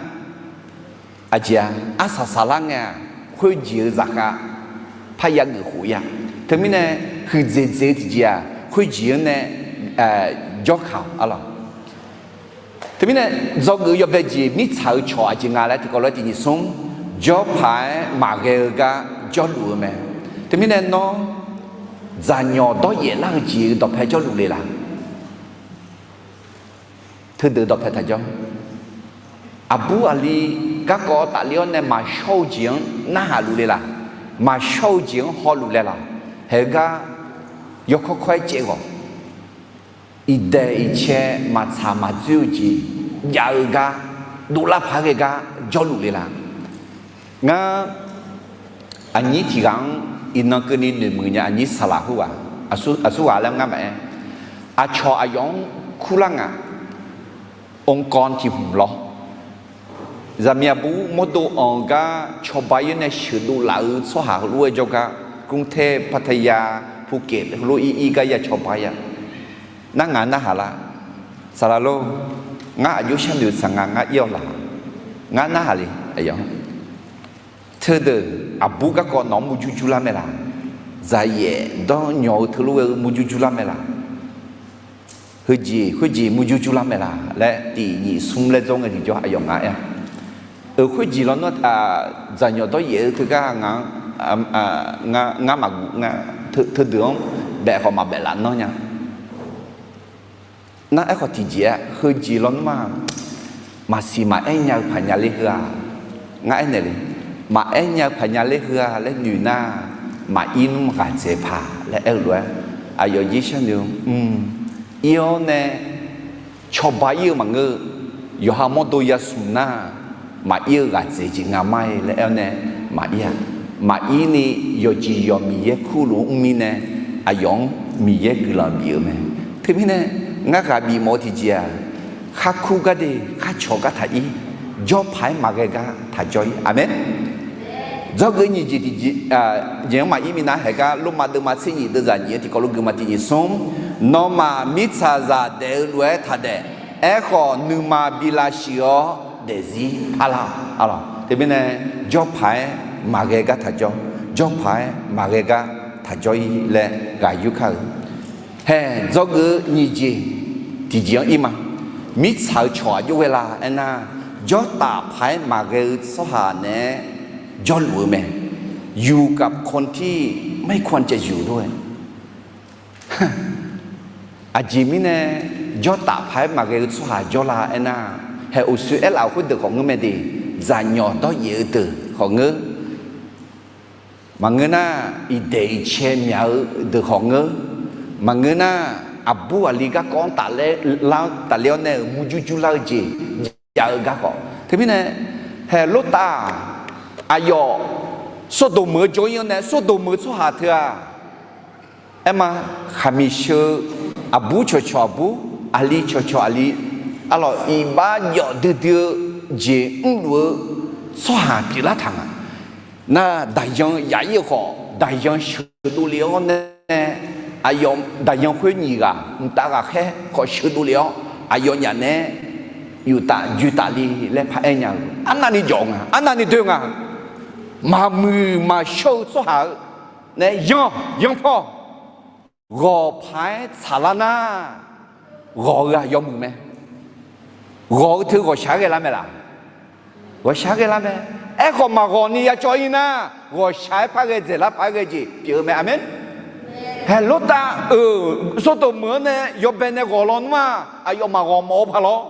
aqjeq-a, arsaq saqlar ngae-aq, khoerjeq-eu zaqkhav parya geuf khof-ir-a. Teumirnae huiqdzaeq dzaeq-eu tiqjeq-aq, khoerjeq-anr nae jawrkaq-awq arlawq. Teumirnae dzawgeuf-eu yawbae jeq mirtsaq-eu cawq aqjeq nga laer tiqkawv lof-aer tiqnyif smr, jawrpaq-aer maqghae-eu gar jawrluf-eu mae. Teumirnae nawr dzaqnyawq dawryaef lar-eu jeq-eu dawqpae jawrluf le la? Teudeuq dawqpae taqjawr. Aqbur aqli garkawv tafler-awr nae maqshawr-eu jeq-anr narhaq luf le la? Maqshawr-eu jeq-anr hawluf le la? Haeq-eu gar yawkawr kawr-aer caev ghawq. Iqdaeq iqcae maqtsaq maqdzoer-eu jeq jav-eu gar, dovlar paq-aer ghae gar jawrluf le la? Ngar aqnyir tiq ghaq-anr iqnan keuvni noeqmuiq nya, aqnyir saqlaq khoerghaq, aqsur ghaq laer ngar maqaer. Aqcawq aqyawf-anr kurlar ngaq, องค์กร tiq hmq lawr. Zaqmiq aqbur mawrdo anq-eu gar cawba-ir nae sheuqdov laf-eu tsawrhaq heulof-aer jawrgar, กรุงเทพ Pattaya Phuket heulof-ir ir gar ya cawba-ir-a. Nar ngaq narhaq lar. Saqlaq lor, ngar aqjox sharnoeq saq nga, ngar ir-awr laq. Ngar narhaq le aqyawf. Teudeuq aqbur garkawv nawq-anr murjur jurlar mae laq? Dzaqyaef dawrnyawq-eu teulof ghae-eu murjur jurlar mae laq? Heujeq khoerjeq murjur jurlar mae laq laer tiq nyif smr laer dzawr ngae tiqjawr aqyawf ngaq aer-a. Euq khoerjeq lawnmr dzaqnyawq dawryaef-eu teugar ngaq-anr ngar maqguv nga. Teudeuq-anr baef khawf maqbaef laf nanr nya. Nar aerkhawf tiqjeq-aer heujeq lawnmr-aq, maqsiq maqaer nya-eu paq nya ler heu-a. Ngar aernaeq le, maqaer nya-eu paq nya ler heu-a laer noeq nar, maqir nmr ghaq dzaeq paq laer aer-eu lof-aer, aqyawf jir sharnoeq-eu, mq, ir-awr nae cawba ir-eu maqngeur-eu, yawqha mawrdo yasmq nar, maqir-eu ghaq dzaeq jeq nga ma-ir laer aer-awr nae, maqir-a. Maqir ni yawqjeq yawq Miqyaer kurluf-anr mr mirnae, aqyawf-anr Miqyaer guiqlanq bif-eu mae. Teumirnae ngar ghaq bifmawf-eu tiqjeq-aq, kharkur gar de kharcawq gar taq ir, jawrpaq-aer maqghae gar taq jawr-ir. Aqmeq. Dzawgeuf nyiq jeq tiqjeq, jeq-anr maqir minav haeq gar Lormav deuvma tser nyiq deuvzaq nyiq-eu tiqkawv lof geufma tiqjeq smr, nawmaf mirtsaqzaq daef-eu lof-aer taqdaef. Aerkhawf nuima bi lavshuif-awr daefzir parlar-awq. Teumirnae jawrpaq-aer maqghae gar taq jawr, jawrpaq-aer maqghae gar taq jawr-ir laer ghaq yur kar-eu. Haeq, dzawgeuf-eu nyiq jeq tiqjeq-anr ir ma. Mirtsaq-eu cawq aqjox ghae la aernar, jawrtaf paq-aer maqghae-eu tsawrhaq naeq-aer jawrluf-eu mae. อยู่กับคนที่ไม่ควรจะอยู่ด้วย Aqjeq mirnae jawrtaf paq-aer maqghae-eu tsawrhaq jawrlar aernar, haeq uqshoe aerlaf-euq khoerdeuq khawf ngeur mae de, zaqnyawq dawryaef-eu deuq khawf ngeur, maqngeur nar, iqdaeq iqcae myaq-eu deuq khawf ngeur, maqngeur nar, aqbur aqli garkawv-anr tafler-anr tafler-awr nae-euq murjur jurlar-eu jeq jav-eu gar khawf. Teumirnae, haeq Lortav-aq, aqyawf Sawrdoq meuq-eu jawr-ir-anr nae, Sawrdoq meuq-eu tsawrhaq teu-aq, aerma, khaqmiq sheu-eu aqbur cawqcawq aqbur, aqli cawqcawq aqli, arlawq iqbax jawf duidui-eu jeq mrluf-eu tsawrhaq pyeuflar taq nga. Nar, daqyan yaf-ir-eu khawf, daqyan sheuqdov le-awr nae, aqyawf daqyan khoer nyiq ghaq mqtav ghaqkhaer khawf sheuqdov le-awr, aqyawfnyaf naeq-aer yuf taf joe taf le laer paraer nya-eu arnavni jawf nga, arnavni doe nga. Maqmuiq maqshawr-eu tsawrhaq-eu nae yan yanpaw ghawq paq-aer tsaqlar nar, ghawq-eu-aq yawmuiq mae. Ghawq-eu teu ghawqshaq-aer ghae lar mae laf? Ghawqshaq-aer ghae lar mae. Aerkhawf maqghawq ni ya cawv-ir nar, ghawqshaq-aer par ghae dzaeqlar paq-aer ghae jeq pyeuf-eu mae. Aqmeq. Haeq Lortav-euq Sawrdoq meuq-anr nae yawbae nae ghawq lawnmr-aq, aqyawfmaf ghawq mawf-eu paq lawr,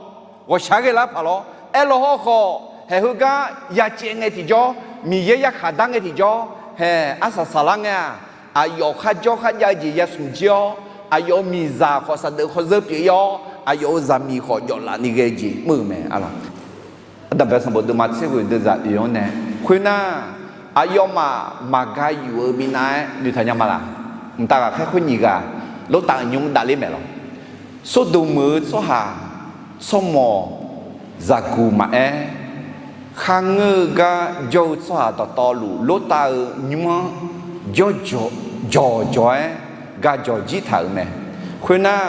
ghawqshaq-aer ghae lar paq lawr. Aerlaw hawrkhawf, haeq heugar ya caev ngae tiqjawr, Miqyaer yarkhaq dar ngae tiqjawr, haeq arsaq saqlar ngae-aq, aqyawf kharjawr kharjav-eu jeq yasmq jir-awr, aqyawf-euq miqzaq khawf saqdeuf khawf zeur pyeuf-ir-awr, aqyawf-euq zaqmiq khawf jawflaf ni ghae-eu jeq mr-eu mae arlawq. Ardanqbae sanqbof deuvma tser ghoeq deuvzaq oeq-anr nae, khoernar, aqyawfmaf maqga yuf-eu minav-aer noeqtaq nya ma laf? Mqtav ghaqkhaer khoer nyiq ghaq Lortav-euq nymr davler maeq lawq. Sawrdoq meuq-eu tsawrhaq tsawrmawq zaqguq maqaer, kharngeur-eu gar jawr-eu tsawrhaq dawqtawvluf Lortav-euq nymr-anr jawr jawq jawq-aer ga jawq jir taq-euq mae. Khoernar,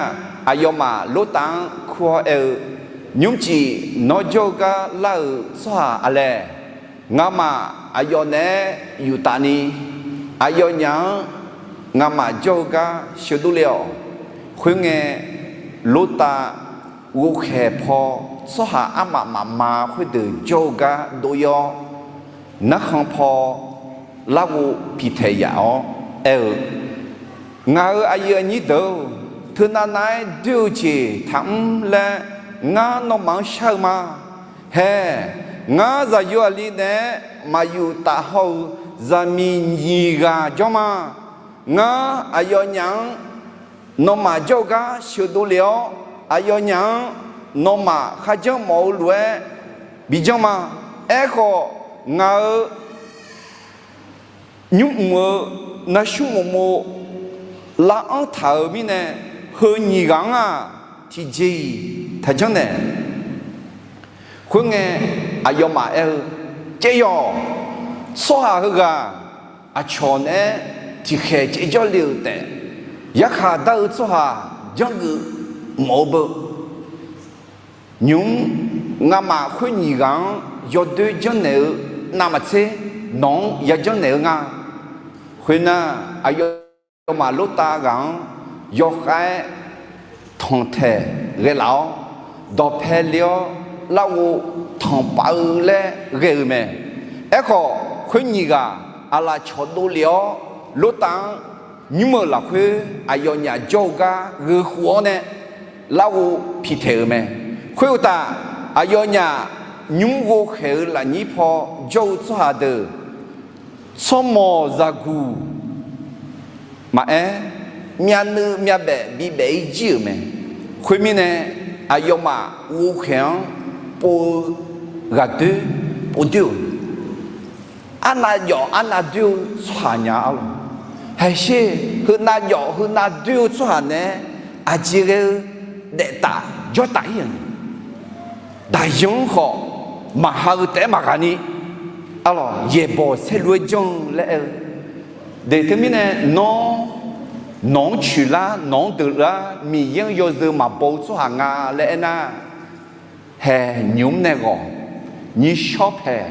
aqyawfmaf Lortav-anr kur-awr aer-eu, Nymrcif nawr jawr-eu gar lar-euq tsawrhaq aqlaeq? Ngamaf aqyawf naeq-aer yuf taf ni, aqyawfnyaf-anr ngamaf jawr-eu gar sheuqdov le-awq. Khoerngae, Lortav ghovkhaeq paw tsawrhaq armaf mafma khoerdeuq jawr-eu gar dov-ir-awr, narkhan paw larghov piqtaeq yaf-awr aer-eu, Ngaq-euq aqyuif aqnyir deuq-or, teunav nav-aer doer-eu jeq taqmr laer ngar nawmaf-anr shar-eu ma. Haeq, ngar zaqyo aqli naeq-aer maqyuf taf haw-eu zaqmiq nyiq ghaq jawr ma. Ngar aqyawfnyaf-anr nawmaf jawr-eu gar sheuqdov lef-awr, aqyawfnyaf-anr nawmaf kharjanr mawf-eu lof-aer bijanr ma. Aerkhawf, ngaq-euq nymrmq-eu navsmr uqmov lavanr taq-euq mirnae, heu nyiq ghaq-anr-aq, tiqjeq-iq taqjanr naeq. Khoerngae, aqyawfmaf aer-eu, Caev yawq. Tsawrhaq heughaq aqcawq naeq-aer tiqkhaeq caevjawr le-euq taef, yarkhaq dar-eu tsawrhaq janrgeuf mawf-eu beu. Nymq-mr ngamaf khoer nyiq ghaq-anr yawdoer janrnaeq-eu navmaqtser, nawq-anr yajanr naeq-eu nga. Khoernar, aqyawfmaf Lortav ghaq-anr yawkhav-aer tanqtaeq ghae laf-awr, dawqpae le-awr larghov tanqpav-eu laer ghae-eu mae. Aerkhawf, khoer nyiq ghaq aqlaf cawqdov lef-awr, Lortav-anr nymr-euq lafkhoer aqyawfnyaf jawr-eu gar gheukhof-awr nae larghov piqtaeq-euq mae. Khoeruqtaf, aqyawfnyaf nymr ghovkhaeq-eu lafnyir paw jawr-eu tsawrhaq deuq, tsawrmawq zaqguq maqaer, myavnuiv myavbaef bibaef-ir jir-euq mae. Khoermirnae, aqyawfmaf ghovkhaeq-anr pov-eu ghaqdoer povdoer-euq, arnav jawf arnav doer-eu tsawrhaq nya arlawq. Haeqsher, heunav jawf heunav doer-eu tsawrhaq naeq-aer aqjeq ghae-eu daeftaf jawrtaf-ir-euq ni, daqyan-anr khawf maqha-eu taef-aer maqghaq ni, arlawq, yaeqbawq saerlu-aer janr-eu laer aer-eu. Deq teumirnae nawr, nawq-anr coeqlar nawq-anr deuqlar Miqyaer-anr yawzeu maqbaw-eu tsawrhaq nga laer aernar, haeq nymq-mr nae ghawq, nyirshawr paeq,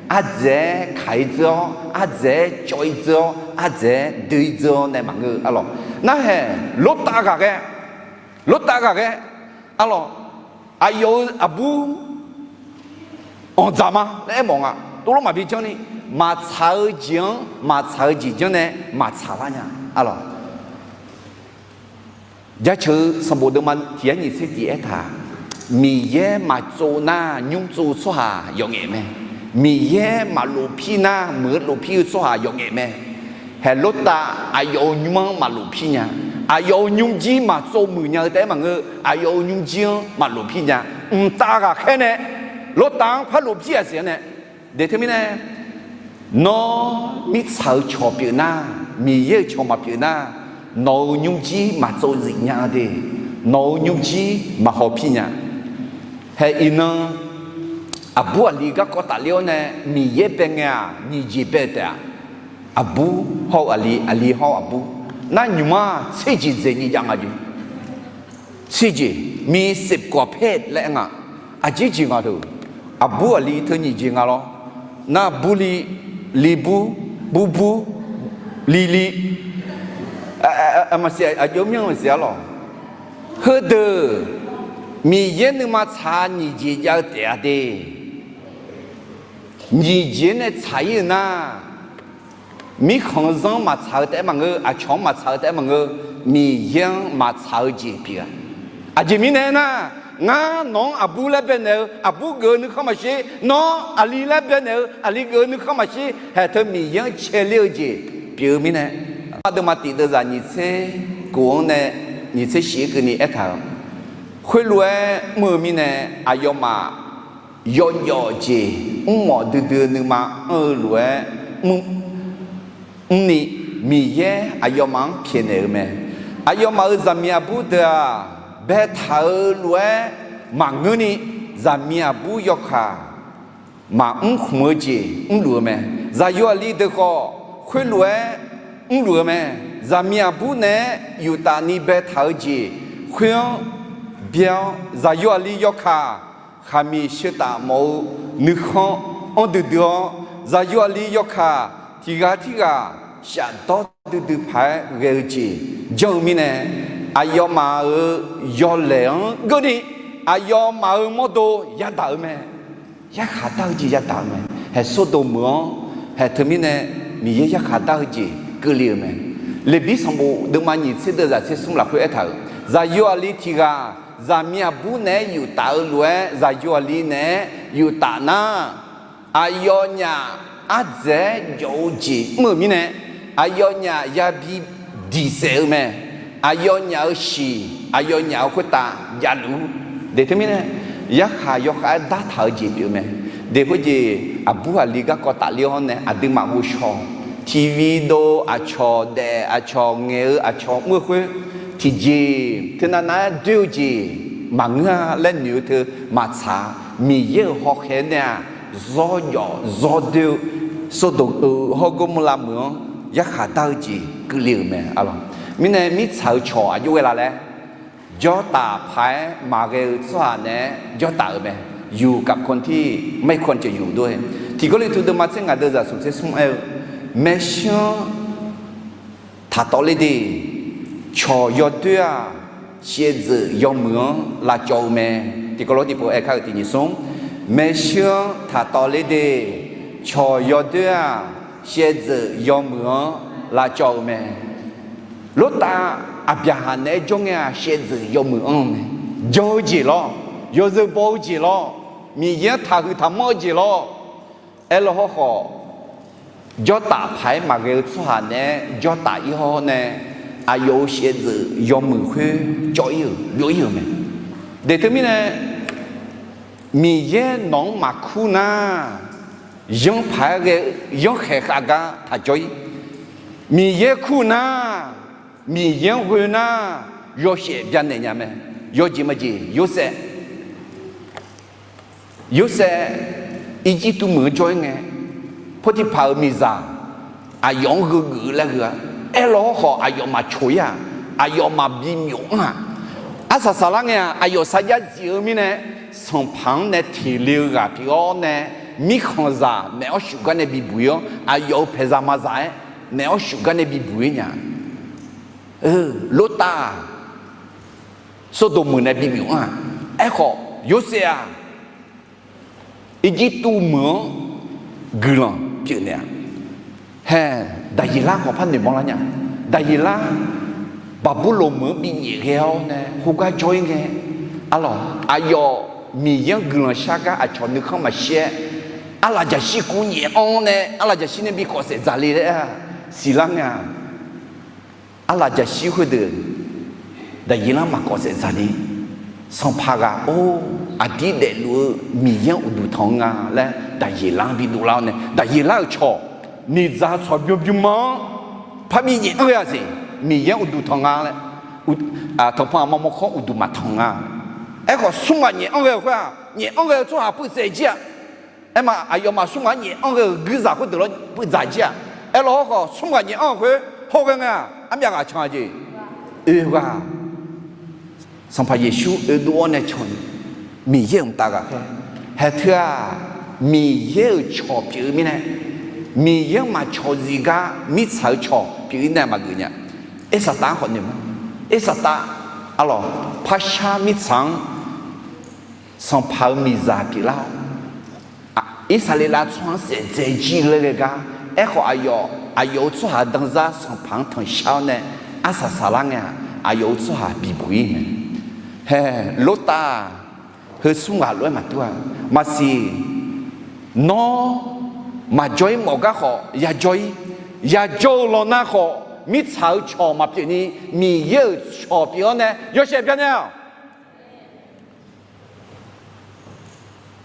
ardzaeq-aer kaq-ir dzeur-awr, ardzaeq-aer cawv-ir dzeur-awr, ardzaeq-aer doe-ir dzeur-awr nae maqngeur-eu arlawq. Narhaeq Lortav ghaqghae, Lortav ghaqghae, arlawq, aqyawf-euq aqbur anqdzaq ma laer aermawf nga. Tov lof maqbi janrni, maqtsaq-eu jeq-anr maqtsaq-eu jeq janrnae maqtsaq lar nya. Arlawq, Jaceuq-eu sanqbof deuvma tiq yar nyiq tser tiq aertaq, Miqyaer maqtsov nar nymr tsov-eu tsawrhaq yawf ngaef mae. Miqyaer maqlof pir nar muiq-eu lof pir-eu tsawrhaq yawf ngaef mae. Haeq Lortav aqyawf-euq nymr-anr maqlof pir nya. Aqyawf-euq nymrjir maqtsov muiq nya-eu taef-aer maqngeur, aqyawf-euq nymrjir-anr maqlof pir nya. Mqtav ghaqkhaer nae Lortav-anr par lof pir-aq siq-anr nae, Deuq teumirnae, nawr mirtsaq-eu cawq pyeuf nar, Miqyaer-euq cawq maqpyeuf nar, nawq-euq nymrjir maqtsov zif nya de, nawq-euq nymrjir maqhaw pir nya. Haeq iqnan, aqbur aqli garkawv tafler-awr nae Miqyaer bae ngae-aq nyiq jeq bae taef-a. Aqbur hawr-eu aqli, aqli hawr-eu aqbur, nar nymq-mr-aq tser jeq dzaeq nyiq jav nga jeq. Tser jeq, mi sepkawq paer laer aer nga. Aqjeq jeq nga teu, aqbur aqli teu nyiq jeq nga lawr. Nar bur li, li bur, bur bur, li li, maqsiq aqjox myanr maqsiq arlawq. Heudeuq Miqyaer nuima tsaq nyiq jeq jav-eu taef-a de. Nyiq jeq-anr nae tsaq-ir-eu nar, mirkhanq-eu zanr maqtsaq-eu taef-aer maqngeur, aqcawq-anr maqtsaq-eu taef-aer maqngeur, Miqyaer-anr maqtsaq-eu jeq pyeuf-a. Aqjeq mirnae aernar, ngar nawq-anr aqbur laer baenaeq-eu aqbur geuf-eu nuikhanr maqshir, nawr aqli laer baenaeq-eu aqli geuf-eu nuikhanr maqshir, haeq teu Miqyaer-anr caeler-eu jeq pyeuf-eu mirnae, aqdeuma tiq deuvzaq nyiq tser kof-anr nae nyiq tser shif-aer keuvni aertaq-euq, khoerlof-aer mr-eu mirnae, aqyawfmaf yawjawf jeq mrmawf duidui-eu nuima anr-eu lof-aer mrni, Miqyaer aqyawfmaf-anr pyaeqnaeq-eu mae. Aqyawfmaf-euq zaqmiq aqbur deuq-aq, baetaq-eu lof-aer maqngeurni, zaqmiq aqbur yawkaq maqmr khmq-eu jeq mrluf-eu mae. Zaqyo aqli deuq khawf khoerlof-aer mrluf-eu mae. Zaqmiq aqbur naeq-aer yuftaf ni baetaq-eu jeq khoer-anr bya-awr, zaqyo aqli yawkaq khaqmiq sheuqtaf mawf-eu nuikhanr anr duidui-awr, zaqyo aqli yawkaq tiq ghaq tirghaq shafdawr duidui paq-aer ghae-eu jeq janr-eu mirnae, aqyawfmaf-euq yawlaeq-anr geurni, aqyawfmaf-euq mawrdo yadaq-eu mae. Yarkhaq dar-eu jeq yadaq-eu mae. Haeq Sordoq meuq-anr, haeq teumirnae Miqyaer yarkhaq dar-eu jeq keuvle-euq mae. Leqbir sanqbof deuvma nyiq tser deuvzaq tser smr lafkhoer aertaq-euq, zaqyo aqli tiq ghaq zaqmiq aqbur naeq-aer yuftaf-eu lof-aer zaqyo aqli naeq-aer yuftaf nar, aqyawfnyaf ardzaeq-aer jawf-eu jeq mr-euq mirnae, aqyawfnyaf yabi diqsaef-eu mae. Aqyawfnyaf-euq shiq, aqyawfnyaf-euq khoertav javluf-ur. Deuq teumirnae, yarkhaq yawkhav-aer dartaq-eu jeq pyeuf mae. Deuq khoerjeq aqbur aqli garkawv tafler-awr nae aqduimaf ghovshaw, tiqvi dov aqcawq daef aqcawq ngaeq-eu aqcawq mr-eu khoer, tiqjeq teunav nav-aer doer-eu jeq maqngeur-a laer noeq-eu teu maqtsaq-a. Miqyaer-euq hawkhaeq nae-aq, zawr jawf zawr doer-eu Sordoq-euq hawr Gormorlav meuq-anr yarkhaq dar-eu jeq keuvle-euq mae. Arlawq, mirnae mirtsaq-eu cawq aqjox ghae la laer, jawrtaf paq-aer maqghae-eu tsawrhaq naeq-aer jawrtaf-euq mae. อยู่กับคนที่ไม่ควรจะอยู่ด้วย. Tiq Gawrliqtu deuvma tser ngaq deuvzaq smq tser smr aer-eu, maershuir-anr taqtawvler de. Cawq yawdoer-aq, shaevdzeuf yawmuiq-anr lavcawv-eu mae. Tiq Gawrliqtu tiqpov aerkar-euq tiq nyiq smr, maershuir-anr taqtawvler de. Cawq yawdoer-aq, shaevdzeuf yawmuiq-anr lavcawv-eu mae. Lortav Aqbyaqhaq naeq-aer jawr ngae-aq, shaevdzeuf yawmuiq anr-eu mae. Jan-eu jeq lawr, yawzeu baw-eu jeq lawr, Miqyaer-anr taqhuiq taqmanr-eu jeq lawr. Aerlaw hawrkhawf, jawrtaf paq-aer maqghae-eu tsawrhaq naeq-aer jawrtaf-ir hawr nae, aqyawf-euq shaevdzeuf yawmuiq khoer cawv-ir-euq byov-ir-euq mae. Deuq teumirnae, Miqyaer nawq-anr maqkur nar, yanr paq-aer ghae-eu yanrkhaeq khav gar taq jawr-ir. Miqyaer kur nar, Miqyaer-anr ghoe nar, yawshaef byanaeq nya mae. Yawjeq majeq, Yorsaev Yorsaev Irjirtuv meuq-anr jawr-ir ngae, Potiphar-euq miqzaq aqyawf-anr gheugeuf-eu laer gheu-a. Aerlaw hawrkhawf aqyawf maqcoq-ir-aq, aqyawf maqbi myof anr-aq, arsaq saqlar ngae-aq, aqyawf sarjax zif-eu mirnae, sanqpaq-anr nae teq le-eu ghaq pyeuf-awr nae, mirkhanqzaq maeq-awr shuf gar nae bibuq-ir-awr, aqyawf-euq paeqzaq mazaq-aer maeq-awr shuf gar nae bibuq-ir nya. Lortav-aq, Sordoq meuq nae bimyuf anr-aq, aerkhawf Yorsaev-aq, Irjirtuv meuq-anr guiqlanq pyeufnaeq-a. Hae, Daqyeqlar khawf par noeqmawr lar nya. Daqyeqlar Baqburloq meuq-anr binyaef ghae-awr nae khoergar jawr-ir ngae, arlawq, aqyawf Miqyaer-anr guiqlanq shar gar aqcawq nuikhanr maqshir-aer, arlaqjaqshir kuv nyaef anr nae, arlaqjaqshir nae bi kawf saef dzaqle laer siqlar ngae-aq, arlaqjaqshir khoerdeuq Daqyeqlar maqkawf saef dzaqni, sanqpaq ghaq or, aqdir daefluf-eu Miqyaer-anr uqduq tanq-eu nga laer Daqyeqlar-anr bi dovlar-awr nae, Daqyeqlar-euq cawq, miqdzaq-eu tsawq bymr bymr-anr parbi nyaef anr ghae-a siq, Miqyaer-anr uqduq tanq nga laer, tanqpanq aqma mawrkawr uqduq maqtanq nga. Aerkhawf, smr ghaq nyaef anr ghae-euq khoer-aq, nyaef anr ghae-eu tsawrhaq puivtsaev jir-aq. Aerma, aqyawfmaf smr ghaq-anr nyaef anr ghae-euq guirzaq khoerdeuq lawr puivdzaq jir-aq. Aerlawq hawrkhawf, smr ghaq nyaef anr-eu khoer hawr ghae ngae-aq, armyav ghaq can-a jeq? Oe ghaq. Sanqpaq Yeqsur oedov-awr nae can-eu Miqyaer-euq mqtav ghaqkhaer. Haeq teu-aq, Miqyaer-euq cawq pyeuf-eu mirnae, Miqyaer-anr maqcawq zif gar mirtsaq-eu cawq pyeuf-ir nae maqgeuf nya. Irsaqtav-anr khawf noeq ma. Irsaqtav, arlawq, parshar mirtsaq-anr sanqpaq-euq miqzaq pyeuflar-awr, Irsaqleqlav tsawrhaq-anr saef dzae jir laer ghae gar. Aerkhawf, aqyawf, aqyawf-euq tsawrhaq danzar sanqpaq-anr tanqshar-awr nae arsaq saqlar ngae-aq, aqyawf-euq tsawrhaq bibuq-ir mae. Hae, Lortav-aq, heu smr ghaq lof-aer maqdur-a. Maqsiq, nawr maqjawr-ir mawf gar khawf yajawr-ir. Yajawr-eu lanq nar khawf, mirtsaq-euq cawq maqpyeuf ni, Miqyaer-euq cawq pyeuf-awr nae yawshaef bya nae-awq.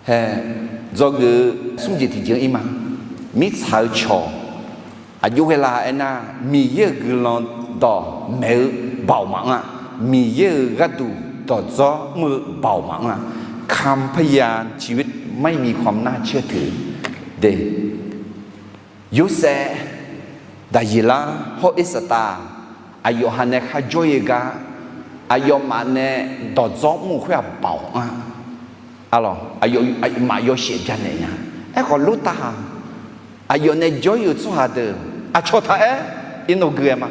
Hae, dzawgeuf-eu smr jeq tiqjeq-anr ir ma. Mirtsaq-eu cawq aqjox ghae la aernar, Miqyaer-euq guiqlanq dawqmaeq-eu baoq maqanr-a. Miqyaer-euq gharduq dawqdzawr mr-eu baoq maqanr-a. คำพยานชีวิตไม่มีความน่าเชื่อถือ de. Yorsaev, Daqyeqlar hawr Irsaqtav, aqyawf ha nae kharjawr-ir-eu gar, aqyawfmaf nae dawqdzawr mr-eu khoer-aq baoq anr-a. Arlawq, aqyawfmaf yawshaef bya naeq nya. Aerkhawf, Lortav-aq, aqyawf nae jawr-ir-euq tsawrhaq deuq aqcawq taq-aer irnov gui-aer ma.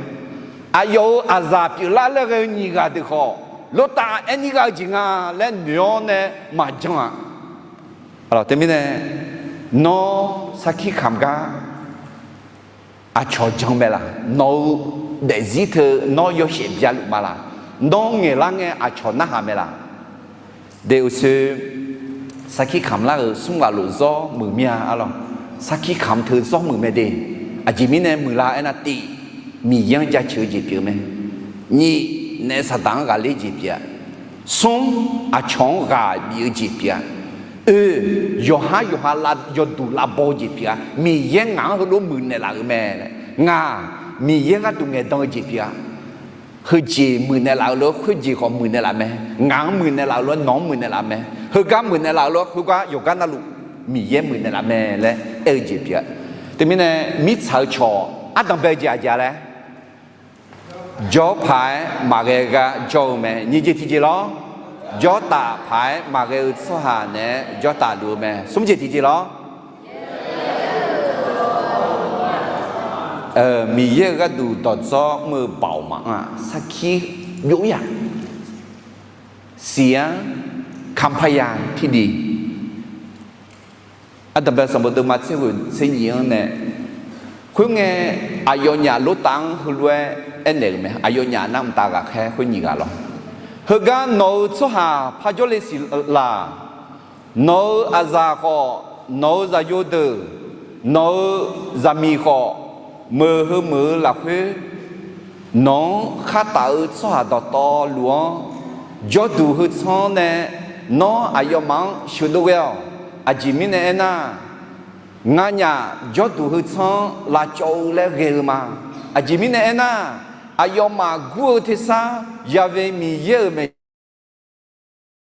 Aqyawf-euq aqzaq pyeuflar laer ghae-eu nyiq ghaq deuq khawf, Lortav aerni gha-eu jeq nga laer noeq-awr nae maqjan-aq. Teumirnae, nawr sarkir kamq gar aqcawq jan mae laq? Nawq-eu daefzir teu nawr yawshaef bya luf ma laq? Nawr ngaeqlar ngae aqcawq narhaq mae laq? De uqshoe, sarkir kamq lar-euq smr ghaq lof zawr muiq mir-a arlawq. Sarkir kamq teu zawr muiq mae de. Aqjeq mirnae muiqlar aernar, tiv, Miqyaer-anr jaceuq-eu jeq pyeuf mae. Nyiq, naef Saqdaq-anr ghaqler jeq pyeuf-a. Smr, aqcawq-anr ghaq bif-eu jeq pyeuf-a. Oe, yawqhar yawqha yawduq lavbaw-eu jeq pyeuf-a. Miqyaer ngaq-anr heulof muiqnaeq laf-euq mae. Ngaq, Miqyaer gharduq ngaeqdan-eu jeq pyeuf-a. Heujeq muiqnaeq laf-euq lof-aer khoerjeq khawf muiqnaeq laf mae. Ngaq-anr muiqnaeq laf-euq lof-aer nawq-anr muiqnaeq laf mae. Heugar muiqnaeq laf-euq lof-aer khoergar yawqgar navluf Miqyaer muiqnaeq laf mae laer aer-eu jeq pyeuf-a. Teumirnae mirtsaq-eu cawq ardanq bae-eu jeq aqjeq-a laer, jawr paq-aer maqghae gar jawr-eu mae. Nyiq jeq tiqjeq lawr, jawrtaf paq-aer maqghae-eu tsawrhaq naeq-aer jawrtaf luf-eu mae. Smr jeq tiqjeq lawr, Miqyaer-euq gharduq dawqdzawr mr-eu baoq maqanr-aq, sarkir byov-ir-aq, siq-anr คำพยานที่ดี Ardanqbae sanqbof deuvma tser ghoeq tser nyiq-anr nae, khoerngae, aqyawfnyaf Lortav-anr heulof-aer aernaeq-euq mae. Aqyawfnyaf nar mqtav ghaqkhaer khoer nyiq ghaq lawr. Heugar nawq-euq tsawrhaq parjawr le siq laq? Nawq-euq aqzaq khawf, nawq-euq zaqyo deuq, nawq-euq zaqmiq khawf, meuq heu meuq-eu lafkhoer nawq-anr khartaf-eu tsawrhaq dawqtawvluf-anr jawrduq heu tsanr-anr nae nawr aqyawfmaf-anr sheuqdov ghae-awq. Aqjeq mirnae aernar, nganyaf jawrduq heu tsanr-anr lavcawv-eu laer ghae-eu ma. Aqjeq mirnae aernar, aqyawfmaf gur-eu tersar Yaqve Miqyaer-euq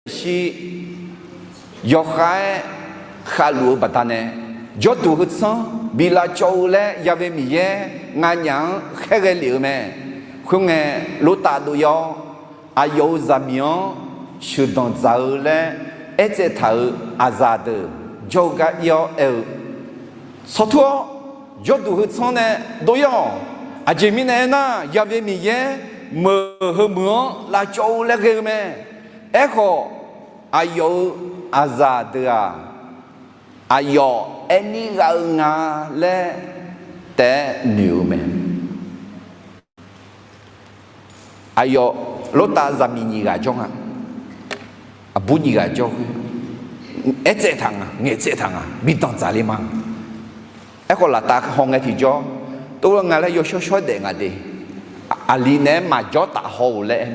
maeqshi yawkhav-aer khavluf-eu baqdanae, jawrduq heu tsanr bi lavcawv-eu laer Yaqve Miqyaer nganyaf-anr khaerghae lef-eu mae. Khoerngae, Lortav dov-ir-awr, aqyawf-euq zaqmiq-anr sheuqdanq dzaq-eu laer aertsaev taq-euq aqzaq deuq jawr-eu gar ir-awr aer-eu, Tsawrtur-awr, jawrduq heu tsanr nae dov-ir-awq. Aqjeq mirnae aernar, Yaqve Miqyaer meuq heu meuq-anr lavcawv-eu laer ghae-eu mae. Aerkhawf, aqyawf-euq aqzaq deuq-aq, aqyawf aerni ghav-eu nga laer taef-aer noeq-eu mae. Aqyawf Lortav zaqmiq nyiq ghaq jawr nga. Aqbur nyiq ghaq jawr khoer, aertsaev taq nga, ngaeqtsaev taq nga, bi danqdzaq le ma. Aerkhawf, laftav haw ngae tiqjawr, tov-aer nga laer yawshawr shawr daef nga de. Aqli naeq-aer maqjawr taf haw-euq laer aer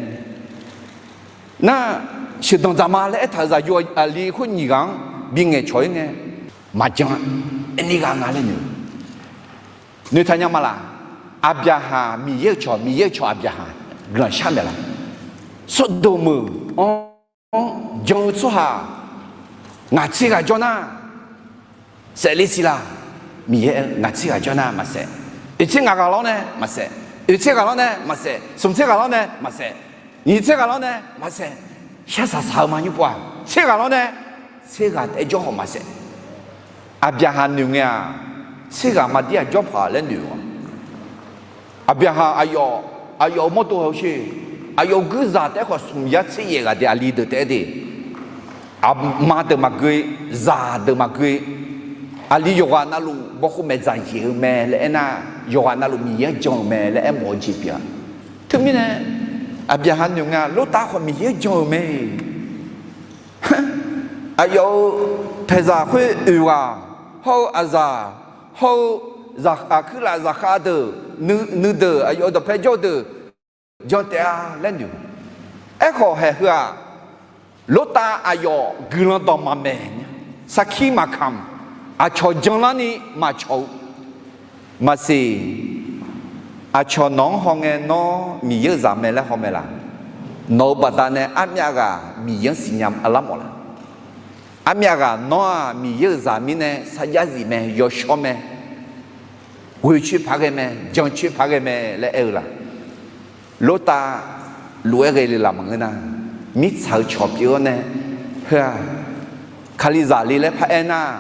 nar, sheuqdanq dzaq ma laer aertaq-euq zaqyo aqli khoer nyiq ghaq-anr bi ngaeqcawq-ir ngae, maqjan-a, aerni ghav nga laer noeq. Noeqtaq nya ma laq? Aqbyaqhaq Miqyaer-euq cawq, Miqyaer-euq cawq Aqbyaqhaq guiqlanq shar maeq laq? Sawrdoqmeuq-anr jan-eu tsawrhaq ngaq tser ghaq jawr nar, saef le siq laq? Miqyaer aer-eu, ngaq tser ghaq jawr nar maqsaef. Oeq tser ngaq ghaq lawr nae maqsaef. Oeq tser ghaq lawr nae maqsaef. Smq tser ghaq lawr nae maqsaef. Nyiq tser ghaq lawr nae maqsaef. Shar saq saq-eu ma nymr pov-aq, tser ghaq lawr nae tser ghaq taef-aer jawr khawf maqsaef. Aqbyaqhaq noeq ngae-aq, tser ghaq maqdir-aq jawr paq laer noeq-a. Aqbyaqhaq aqyawf, aqyawf-euq mawrdo hawsher, aqyawf-euq guirzaq taef-aer khawf smq yar tser yaef ghaq de, aqli deuq taef-aer de. Aqma deuq maqgeu, zaq deuq maqgeu. Aqli yawqghaq navluf bawkhov maeqdzaq yaeq-eu mae laer aernar, yawqghaq navluf Miqyaer-anr jan-euq mae laer aermawf-eu jeq pyeuf-a. Teumirnae, Aqbyaqhaq noeq ngae-aq, Lortav khawf Miqyaer-anr jan-euq mae. Aqyawf-euq paeqzaq khoer oeq ghaq hawr-eu aqzaq hawr-eu zaq aqkuir laf zaqkhav deuq, nuideuq, aqyawf-euq dawqpae jawr-eu deuq jan taef-a laer noeq. Aerkhawf haeq heu-aq, Lortav aqyawf guiqlanq dawq maqmaeq nya, sarkir maqkamq, aqcawq janlarni maqcawq-eu maqsiq. Aqcawq nawq-anr hawngae nawr Miqyaer-euq zaq mae laer haw mae laq? Nawq-euq baqdanae armyav ghaq Miqyaer-anr siqnya arlar mawf laq? Armyav ghaq nawr-aq Miqyaer-euq zaq mirnae sarjax zif mae, yawshawr mae, ghoeq coer paq ghae mae, jan coer paq ghae mae laer aer-eu laq? Lortav lof-aer ghae le laf maqngeur nar, mirtsaq-eu cawq pyeuf-awr nae, heu-aq, Kalizaq le laer paraer nar,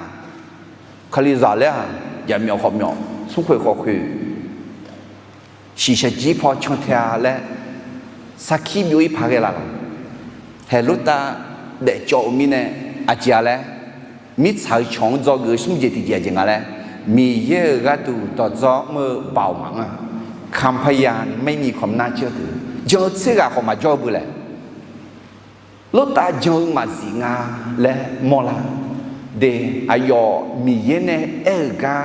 Kalizaq laer-aq, jaqmyawf khawf myawf, smrkhoeq khawf khoeq, shiqshaq jir paw cantae-a laer sarkir byov-ir paq ghae laf laq? Haeq Lortav daefcawv-eu mirnae aqjeq-a laer, mirtsaq-eu cawq-anr dzawgeuf-eu smr jeq tiqjeq aqjeq nga laer, Miqyaer-euq gharduq dawqdzawr mr-eu baoq maqanr-a, คำพยานไม่มีความน่าเชื่อถือ jan-eu tser ghaq khawf maqjawr-eu beu laer, Lortav jan-eu maqzif nga laer mawrlar de. Aqyawf Miqyaer nae aer-euq gar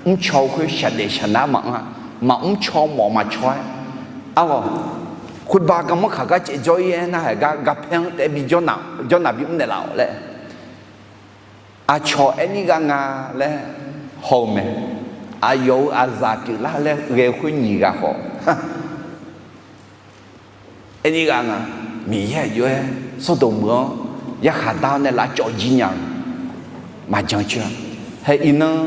mrcaw-eu khoer shaqdaef shaqnar maqanr-a, maqmr caw mawf maqcaw-aer, arlawq, khoerba garmanr kaq gar caevjawr-ir aer nar, haeq gar garpaer-anr taef-aer bi jawrnaq, jawrnaq bimr naeqlaf-awq laer, aqcawq aerni ghav nga laer haw-eu mae. Aqyawf-euq aqzaq pyeuflar laer ghae-eu khoer nyiq ghaq khawf, aerni ghav nga, Miqyaer aqjox-aer Sawrdawq meuq-anr yarkhaq dar-awr nae lavcawv jir nya-eu maqjan coer-a. Hae iqnan-eu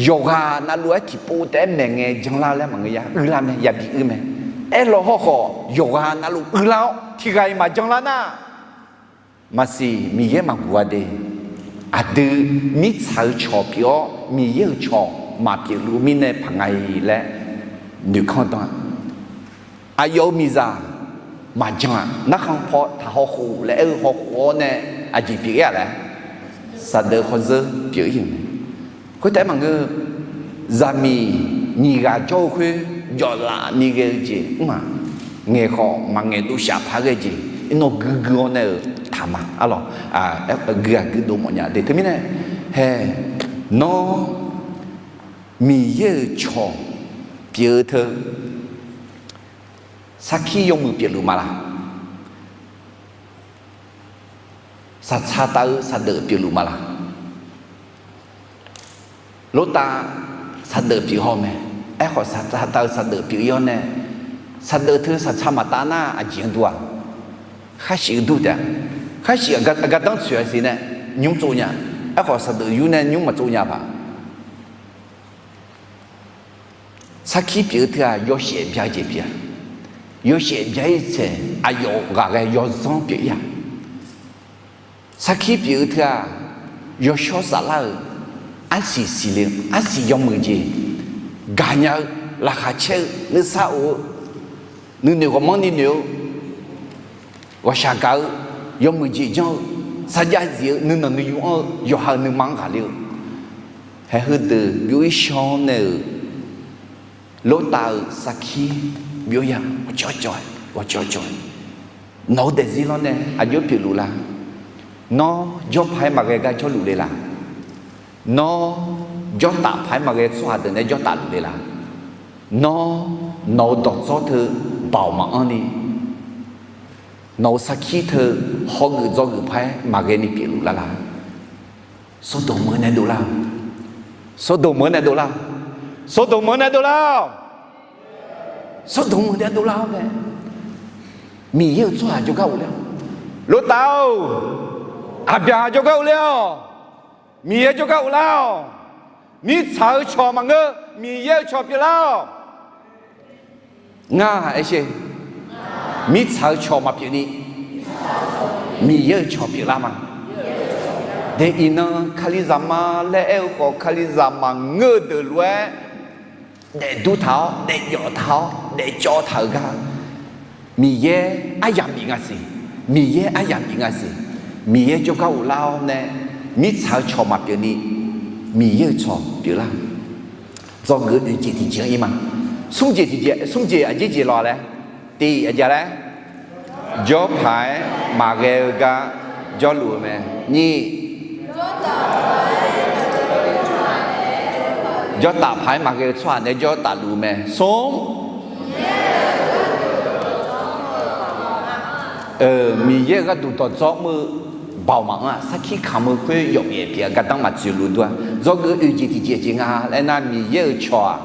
yawqghaq navluf-aer tiqpov taef-aer maeqngae janlar-eu laer maqngeur ya, uilar mae, yabi uir mae. Aerlaw hawrkhawf yawqghaq navluf uilar-awr tiqghaq-iq maqjanlar nar, maqsiq Miqyaer maqguq-a de. Aqdui mirtsaq-eu cawq pyeuf-awr Miqyaer-euq cawq maqpyeuf luf-eu mirnae paq nga-iq laer noeqkanr dan-a. Aqyawf-euq miqzaq maqjan-aq, narkhan paw taq hawkhof laer aer-eu hawkhof-awr nae aqjeq pyeuf-ir-aq laer, saqdeuq khawrzeur pyeuf-ir-euq mae. Khoertaef maqngeur, zaqmiq nyiq ghaq jawr-eu khoer jawflaf ni ghae-eu jeq mr-aq, ngaeq khawf maqngaeq dov shaf paq ghae jeq, iqnan guigui-awr nae-euq taq ma. Arlawq, guiqghaq guiqdov mawf nya de. Teumirnae, hae, nawr Miqyaer-euq cawq pyeuf-eu teu sarkir yawmuiq pyeufluf ma laq? Saqtsaq tav-eu saqdeuq pyeufluf ma laq? Lortav saqdeuq pyeuf haw mae. Aerkhawf, saqtsaq tav-eu saqdeuq pyeuf-ir-awr nae, saqdeuq teu saqtsaq maqtav nar aqjeq-anr dur-aq? Kharshiq-eu dur taef-a. Kharshiq-aq, gardanr tsoeq-a siq nae nymr tsov nya. Aerkhawf, saqdeuq yur nae nymr maqtsov nya paq. Sarkir pyeuf-eu teu-aq, yawshaef bya-eu jeq pyeuf-a. Yawshaef bya-ir tsaeq aqyawf ghaq ghae yawzanr pyeuf-ir-a. Sarkir pyeuf-eu teu-aq, yawshawr saflar-euq arsiq siqle-eu, arsiq yawmuiq jeq gaqnya-eu, laqkhaq caer-eu, nuisar of-eu, nuinoeq ghawqmanrni noeq-eu, ghawqshaq gaq-eu, yawmuiq jeq janr-eu, sarjax zif-eu nuinanq nuiyu anr-eu yawqha-euq nuima-anr ghaqler-eu, haeq heudeuq byov-ir shaw nae-euq Lortav-euq sarkir byov-ir-a. Ghawqcawv cawv-aer, ghawqcawv cawv-aer, nawq-eu daefzir lawr nae aqjox pyeufluf la? Nawr jawrpaq-aer maqghae gar jawrluf le la? Nawr jawrtaf paq-aer maqghae tsawrhaq deuq nae jawrtaf luf le la? Nawr, nawq-eu dawqdzawr teu baoq maqanr ni, nawq-eu sarkir teu hawgeuf dzawgeuf paq-aer maqghae ni pyeufluf lar la? Sawrdoq meuq-eu nae dovlar-awq. Sawrdoq meuq-eu nae dovlar-awq. Sawrdoq meuq-eu nae dovlar-awq. Sawrdoq meuq-eu nae dovlar-awr mae. Miqyaer-euq tsawrhaq jawrgar ghofler-awq. Lortav-or, Aqbyaqhaq jawrgar ghofler-awq. Miqyaer jawrgar ghoflar-awq. Mirtsaq-eu cawq maqngeur, Miqyaer-euq cawq pyeuflar-awq. Ngar aer sher, mirtsaq-eu cawq maqpyeuf ni, Miqyaer-euq cawq pyeuflar ma. De iqnan Kalizaq ma laer aer-eu khawf, Kalizaq maqngeur-eu deuq lof-aer daefdur taq-awr, daefjawf taq-awr, daefcawv taq-euq gar, Miqyaer aryamq bif nga siq. Miqyaer aryamq bif nga siq. Miqyaer jawrgar ghoflar-awr nae, mirtsaq-eu cawq maqpyeuf ni, Miqyaer-euq cawq pyeuflar. Dzawgeuf oeq jeq tiqjeq-anr ir ma. Smr jeq tiqjeq, smr jeq aqjeq jeq lawq laer, tiq aqjeq laer, jawrpaq-aer maqghae-eu gar jawrluf-eu mae. Nyiq, jawrtaf paq-aer maqghae-eu tsawrhaq nae jawrtaf luf-eu mae. Smr, Miqyaer-euq gharduq dawqdzawr mr-eu baoq maqanr-aq, sarkir kamq-eu khoer yawf pyaeq pyaeq-eu gardanr maqtsoeq luf dur-a. Dzawgeuf oeq jeq tiqjeq jeq nga laer nar, Miqyaer-euq cawq-aq,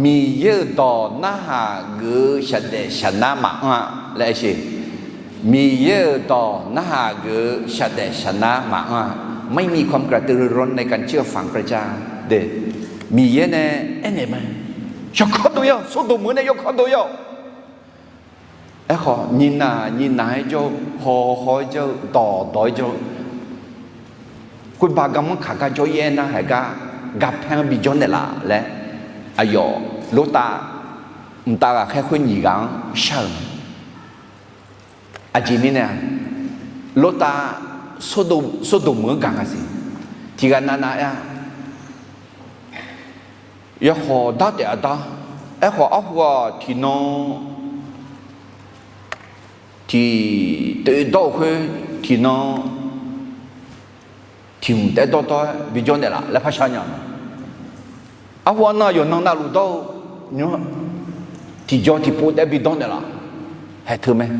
Miqyaer-euq dawq narhaq geuf-eu shaqdaef shaqnar maqanr-a laer aer sher. Miqyaer-euq dawq narhaq geuf-eu shaqdaef shaqnar maqanr-a. ไม่มีความกระตือรือร้นในการเชื่อฟังพระเจ้า de. Miqyaer nae aernaeq ma. Yawkawr dov-ir-awq. Sawrdoq meuq-eu nae yawkawr dov-ir-awq. Aerkhawf, nyiqnaq nyiqnaq-aer jawr-eu, haw haw-aer jawr-eu, dawq dawq-aer jawr-eu, khoerba garmanr kaq gar jawr-ir aernar, haeq gar garpaer-anr bijawr naeqlaf laer, aqyawf Lortav mqtav ghaqkhaer khoer nyiq ghaq-anr shar-euq mae. Aqjeq mirnae-aq, Lortav Sawrdoq meuq-anr gaq nga siq. Tiqghaq navnav aer-a, yawkhawf dar taef-a dar. Aerkhawf, arhu-aq, tiqnan tiq toeqdawr-euq khoer tiqnan tiq hmq taef dawrdawr-aer bijawr naeqlaf laer par shar nya-a. Arhu-aq, nan yawqnan navluf dawr-eu nymr tiqjaw tiqpov taef-aer bidawr naeqlaf. Haeq teu mae.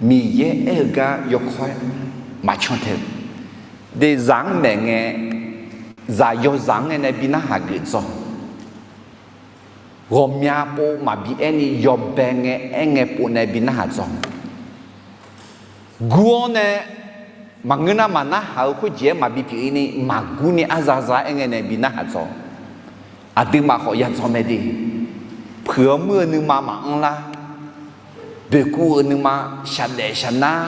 Miqyaer aer-eu gar yawkawr-aer maqcan tae-eu. Deuq zaq-anr maeq ngae, zaq yawzaq-anr ngae nae bi narhaq geuf dzaw. Ghawqmya pov maqbi aer ni yawbae ngae aer ngae pov nae bi narhaq dzaw. Gur-awr nae maqngeur nar maqnarhaq-eu khoerjeq-aer maqbi pyeuf-ir ni maqgur ni arzaza aer ngae nae bi narhaq dzaw. Aqduimaf khawf ya dzaw mae de. Puiq-awr muir-eu nuima maqanr lar. Boeqkuv-eu nuima, shaqdaef shaqnar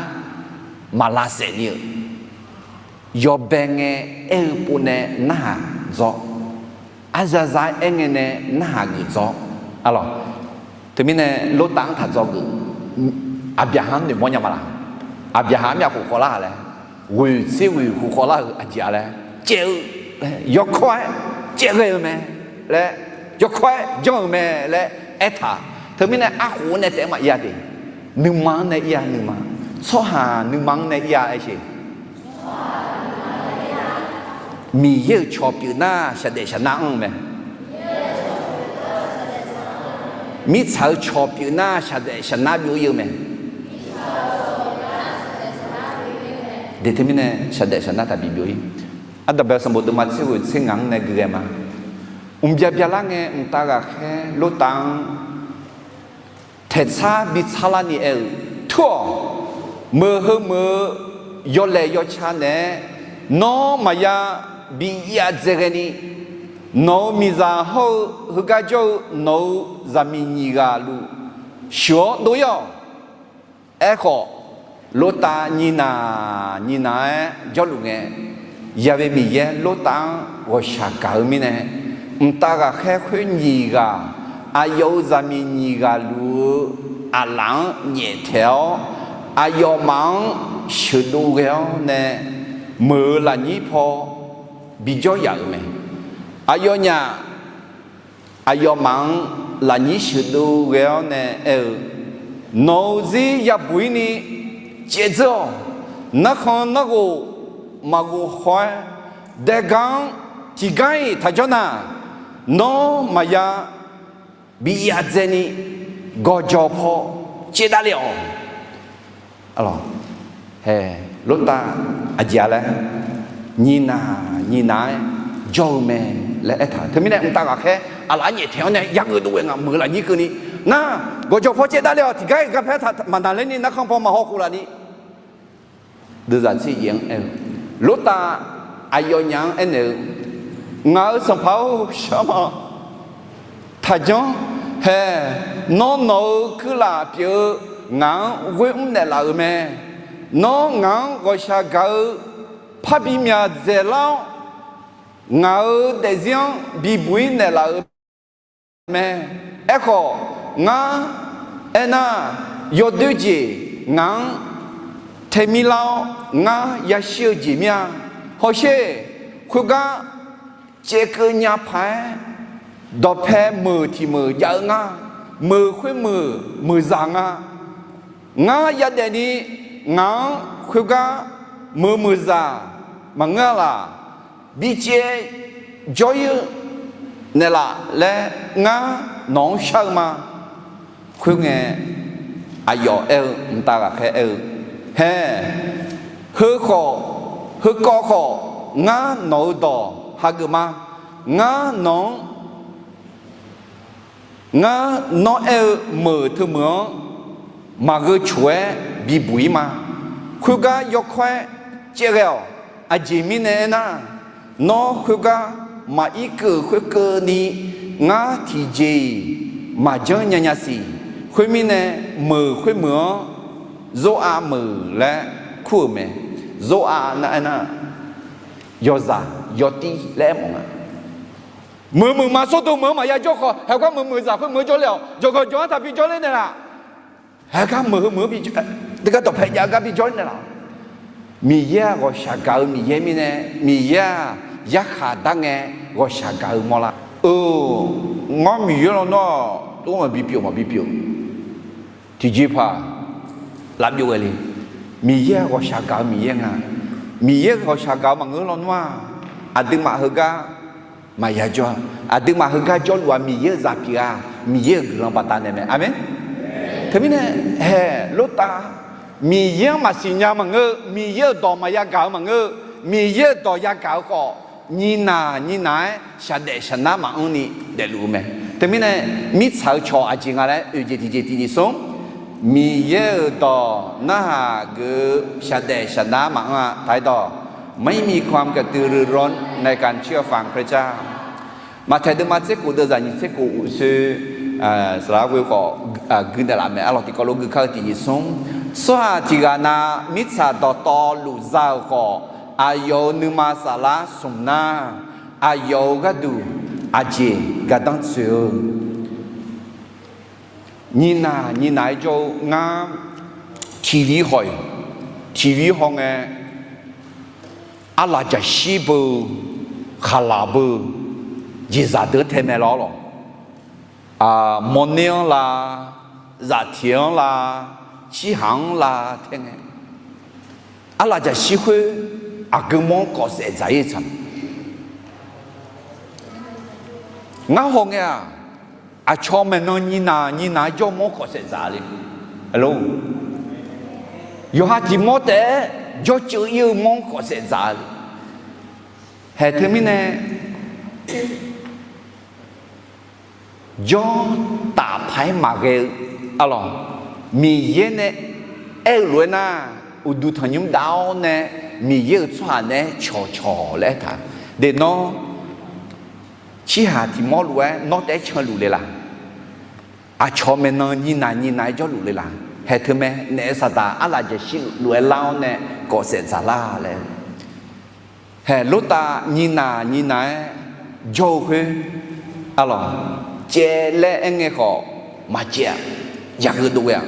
maqlavsaef ni-eu, yawbae ngae aer-eu pov nae narhaq dzaw. Arzaza aer ngae nae narhaq geuf dzaw. Arlawq, teumirnae Lortav-anr taq dzaw geuf. Aqbyaqhaq-anr noeqmawr nya ma laq? Aqbyaqhaq-anr myavkhof khawvlar-a laer, ghoeq tser ghoeq khof khawvlar-euq aqjeq-a laer, caev-eu, yawkawr-aer caev ghae-eu mae laer, yawkawr-aer janr-euq mae laer aertaq. Teumirnae arkhof-anr nae taef-aer maqir-a de. Nuima-anr nae ir-a, nuima. Tsawrhaq nuima-anr nae ir-a aer sheq. Miqyaer-euq cawq pyeuf nar shaqdaef shaqnar anr-eu mae. Mirtsaq-euq cawq pyeuf nar shaqdaef shaqnar byov-ir-eu mae. De teumirnae shaqdaef shaqnar taqbi byov-ir. Ardanqbae sanqbof deuvma tser ghoeq tser ngaq-anr nae gui ghae ma. Mqbyav byalar ngae mqtav ghaqkhaer Lortav-anr taeqtsar bi tsarlar ni aer-eu, Tur-awq. Meuq heu meuq-eu yawlaeq yawca naeq-aer nawr maqya bi ir-a dzae ghae ni, nawq-euq miqzaq hawr-eu heugar jawr-eu nawq-euq zaqmiq nyiq ghaq luf sheuq-awr dov-ir-awq. Aerkhawf, Lortav nyiq naq nyiq naq-aer jawrluf ngae, Yaqve Miqyaer Lortav-anr ghawqshaq gaq-eu mirnae, mqtav ghaqkhaer khoer nyiq ghaq, aqyawf-euq zaqmiq nyiq ghaq luf-eu aqlaf-anr nyaeftaeq-awr, aqyawfmaf-anr sheuqdov ghae-awr nae meuq-euq lafnyir paw bijawr yaf-euq mae. Aqyawfnyaf aqyawfmaf-anr lafnyir sheuqdov ghae-awr nae aer-eu, Nawq-euq zir yabuq-ir ni caevdzeur-awq. Narkhan narghof maqghof haw-aer, daega-anr tiqgar-iq taqjanr nar, nawr maqya bi yav dzaeni gawqjawq paw caevdav le-awq. Hae, Lortav aqjeq-a laer, nyiqnaq nyiqnaq-aer jawr-eu mae laer aertaq-euq. Teumirnae mqtav ghaqkhaer aqlaf-aer nyaeftaeq-awr nae yageuf dov ghae nga meuq-eu lafnyir keuvni, nar, gawqjawq paw caevdav le-awq, tiqgar-iq garpaer taq maqnaqler ni narkhan paw maqhaw khof laf ni. Deuvzaq tser yaef-anr aer-eu, Lortav aqyawfnyaf-anr aernaeq-eu, Ngaq-euq sanqpaq-or, shar ma. Taqjanr. Hae, nawr nawq-euq kuirlaf pyeuf-eu ngaq-anr ghoer mr naeqlaf-euq mae. Nawr ngaq-anr ghawqshaq gaq-eu parbi myaq dzaeqlar-awr, ngaq-euq daefzir-anr bibuq-ir naeqlaf-euq mae. Aerkhawf, ngar aernar, yawdoer jeq ngaq-anr taemir lar-awr, ngar yashir-eu jeq mir-a. Hawsher, khoergar caevkeuv nya paq-aer dawqpae meuq tiq meuq jav-eu nga. Meuq khoermeuq meuqzaq nga. Ngar yadaef ni ngaq-anr khoergar meuq meuqzaq maqngeur-a laq. Bicaev jawr-ir-eu naeqlaf laer ngar nawq-anr shar-eu ma. Khoerngae, aqyawf aer-eu mqtav ghaqkhaer aer-eu, Hae, heu khawf, heukawv khawf, ngar nawq-euq dawq hageuf ma. Ngar nawq-anr Ngar nawr aer-eu meuq teumeuq-anr maqgheu coq-aer bibuq-ir ma. Khoergar yawkawr-aer caev ghae-awq. Aqjeq mirnae aernar, nawr khoergar maqir keuv khoerkeuvni, ngar tiqjeq-iq maqjanr nya nya siq. Khoermirnae, meuq khoermeuq-anr Zorhav meuq laer kur-euq mae. Zorhav nar aernar, yawzaq yawtir laer aer mawf nga. Meuq meuq ma sawrdeuq meuq-anr maqya jawr khawf, haegar meuq meuqzaq khoermeuq-anr jawrle-awq. Jawqghaq jawq-anr taqbi jawrler naeqlaf. Haegar meuq heu meuq-anr bi, teugar dawqpae jav-eu gar bi jawrler naeqlaf. Miqyaer-aq ghawqshaq gaq-eu Miqyaer mirnae, Miqyaer-aq yarkhaq dar ngae ghawqshaq gaq-eu mawrlar. Eu, ngar Miqyaer lawnmr-aq, tov maqbi pyeuf maqbi pyeuf. Tiqjeqpaq lavbyov ghae le. Miqyaer-aq ghawqshaq gaq-eu Miqyaer nga. Miqyaer ghawqshaq gaq-eu maqngeur lawnmr-aq, aqduimaf heugar maqya jawr-a. Aqduimaf heugar jawrluf-aq Miqyaer-euq zaq pyeuf-a. Miqyaer-euq guiqlanq baqdanae mae. Aqmeq. Teumirnae, hae, Lortav, Miqyaer-anr maqsiq nya maqngeur-eu, Miqyaer-euq dawq maqya gaq-eu maqngeur-eu, Miqyaer-euq dawq yagaq-eu khawf, nyiqnaq nyiqnaq-aer shaqdaef shaqnar maqanr ni daefluf-eu mae. Teumirnae, mirtsaq-eu cawq aqjeq nga laer oeq jeq tiqjeq tiqjeq smr, Miqyaer-euq dawq narhaq geuf-eu shaqdaef shaqnar maqanr-a. Taq-aer dawq, ไม่มีความกระตือรือร้นในการเชื่อฟังพระเจ้า Maqtaeq deuvma tser kof deuvzaq nyiq tser kof uqsoer, saqlaq ghoe khawf gui naeqlaf mae. Arlawq tiqkawv lof gui kar-eu tiqjeq smr, tsawrhaq tiq ghaq na mirtsaq dawqtawvluf za-euq khawf, aqyawf-euq nuima saflar smq nar, aqyawf-euq gharduq aqjeq gardanr tsoeq-eu Nyiqnaq nyiqnaq-aer jawr-eu ngar, tiqvir haw-iq, tiqvir hawngae, arlaq jaqshir beu, khaqlaq beu, jeqzaq deuq-anr tae mae lawr lawq. Mawrner-anr la, zaftiq-anr la, cirhaq-anr la tae ngae, arlaq jaqshir khoer aqgeu mawr-anr kawf saef dzaq-ir tsaq. Ngar hawngae-aq, aqcawq maeqnan nyiqnaq nyiqnaq-aer jawr mawr-anr kawf saef dzaq le. Yawqha tiq mawr taef-aer jawr ceuv-ir-eu mawr-anr kawf saef dzaq le. Haeq teumirnae jawr taf paq-aer maqghae-eu, arlawq, Miqyaer nae aer-eu lof-aer nar, uqduq tanqnymr dav-awr nae Miqyaer-euq tsawrhaq naeq-aer cawqcawq laer aertaq. Deq nawr cirhaq tiq mawr lof-aer nawr taef-aer canluf le laq? Aqcawq maeqnan nyiqnaq nyiqnaq-aer jawrluf le laq? Haeq teumae naef-eu saqdaq arlaq jaqshir lof-aer lar-awr nae kawf saef dzaq lar laer. Haeq Lortav nyiqnaq nyiqnaq-aer jawr-eu khoer, arlawq, caev laer aerngae khawf maqcaev-a, yaqgeu dov ghae-aq.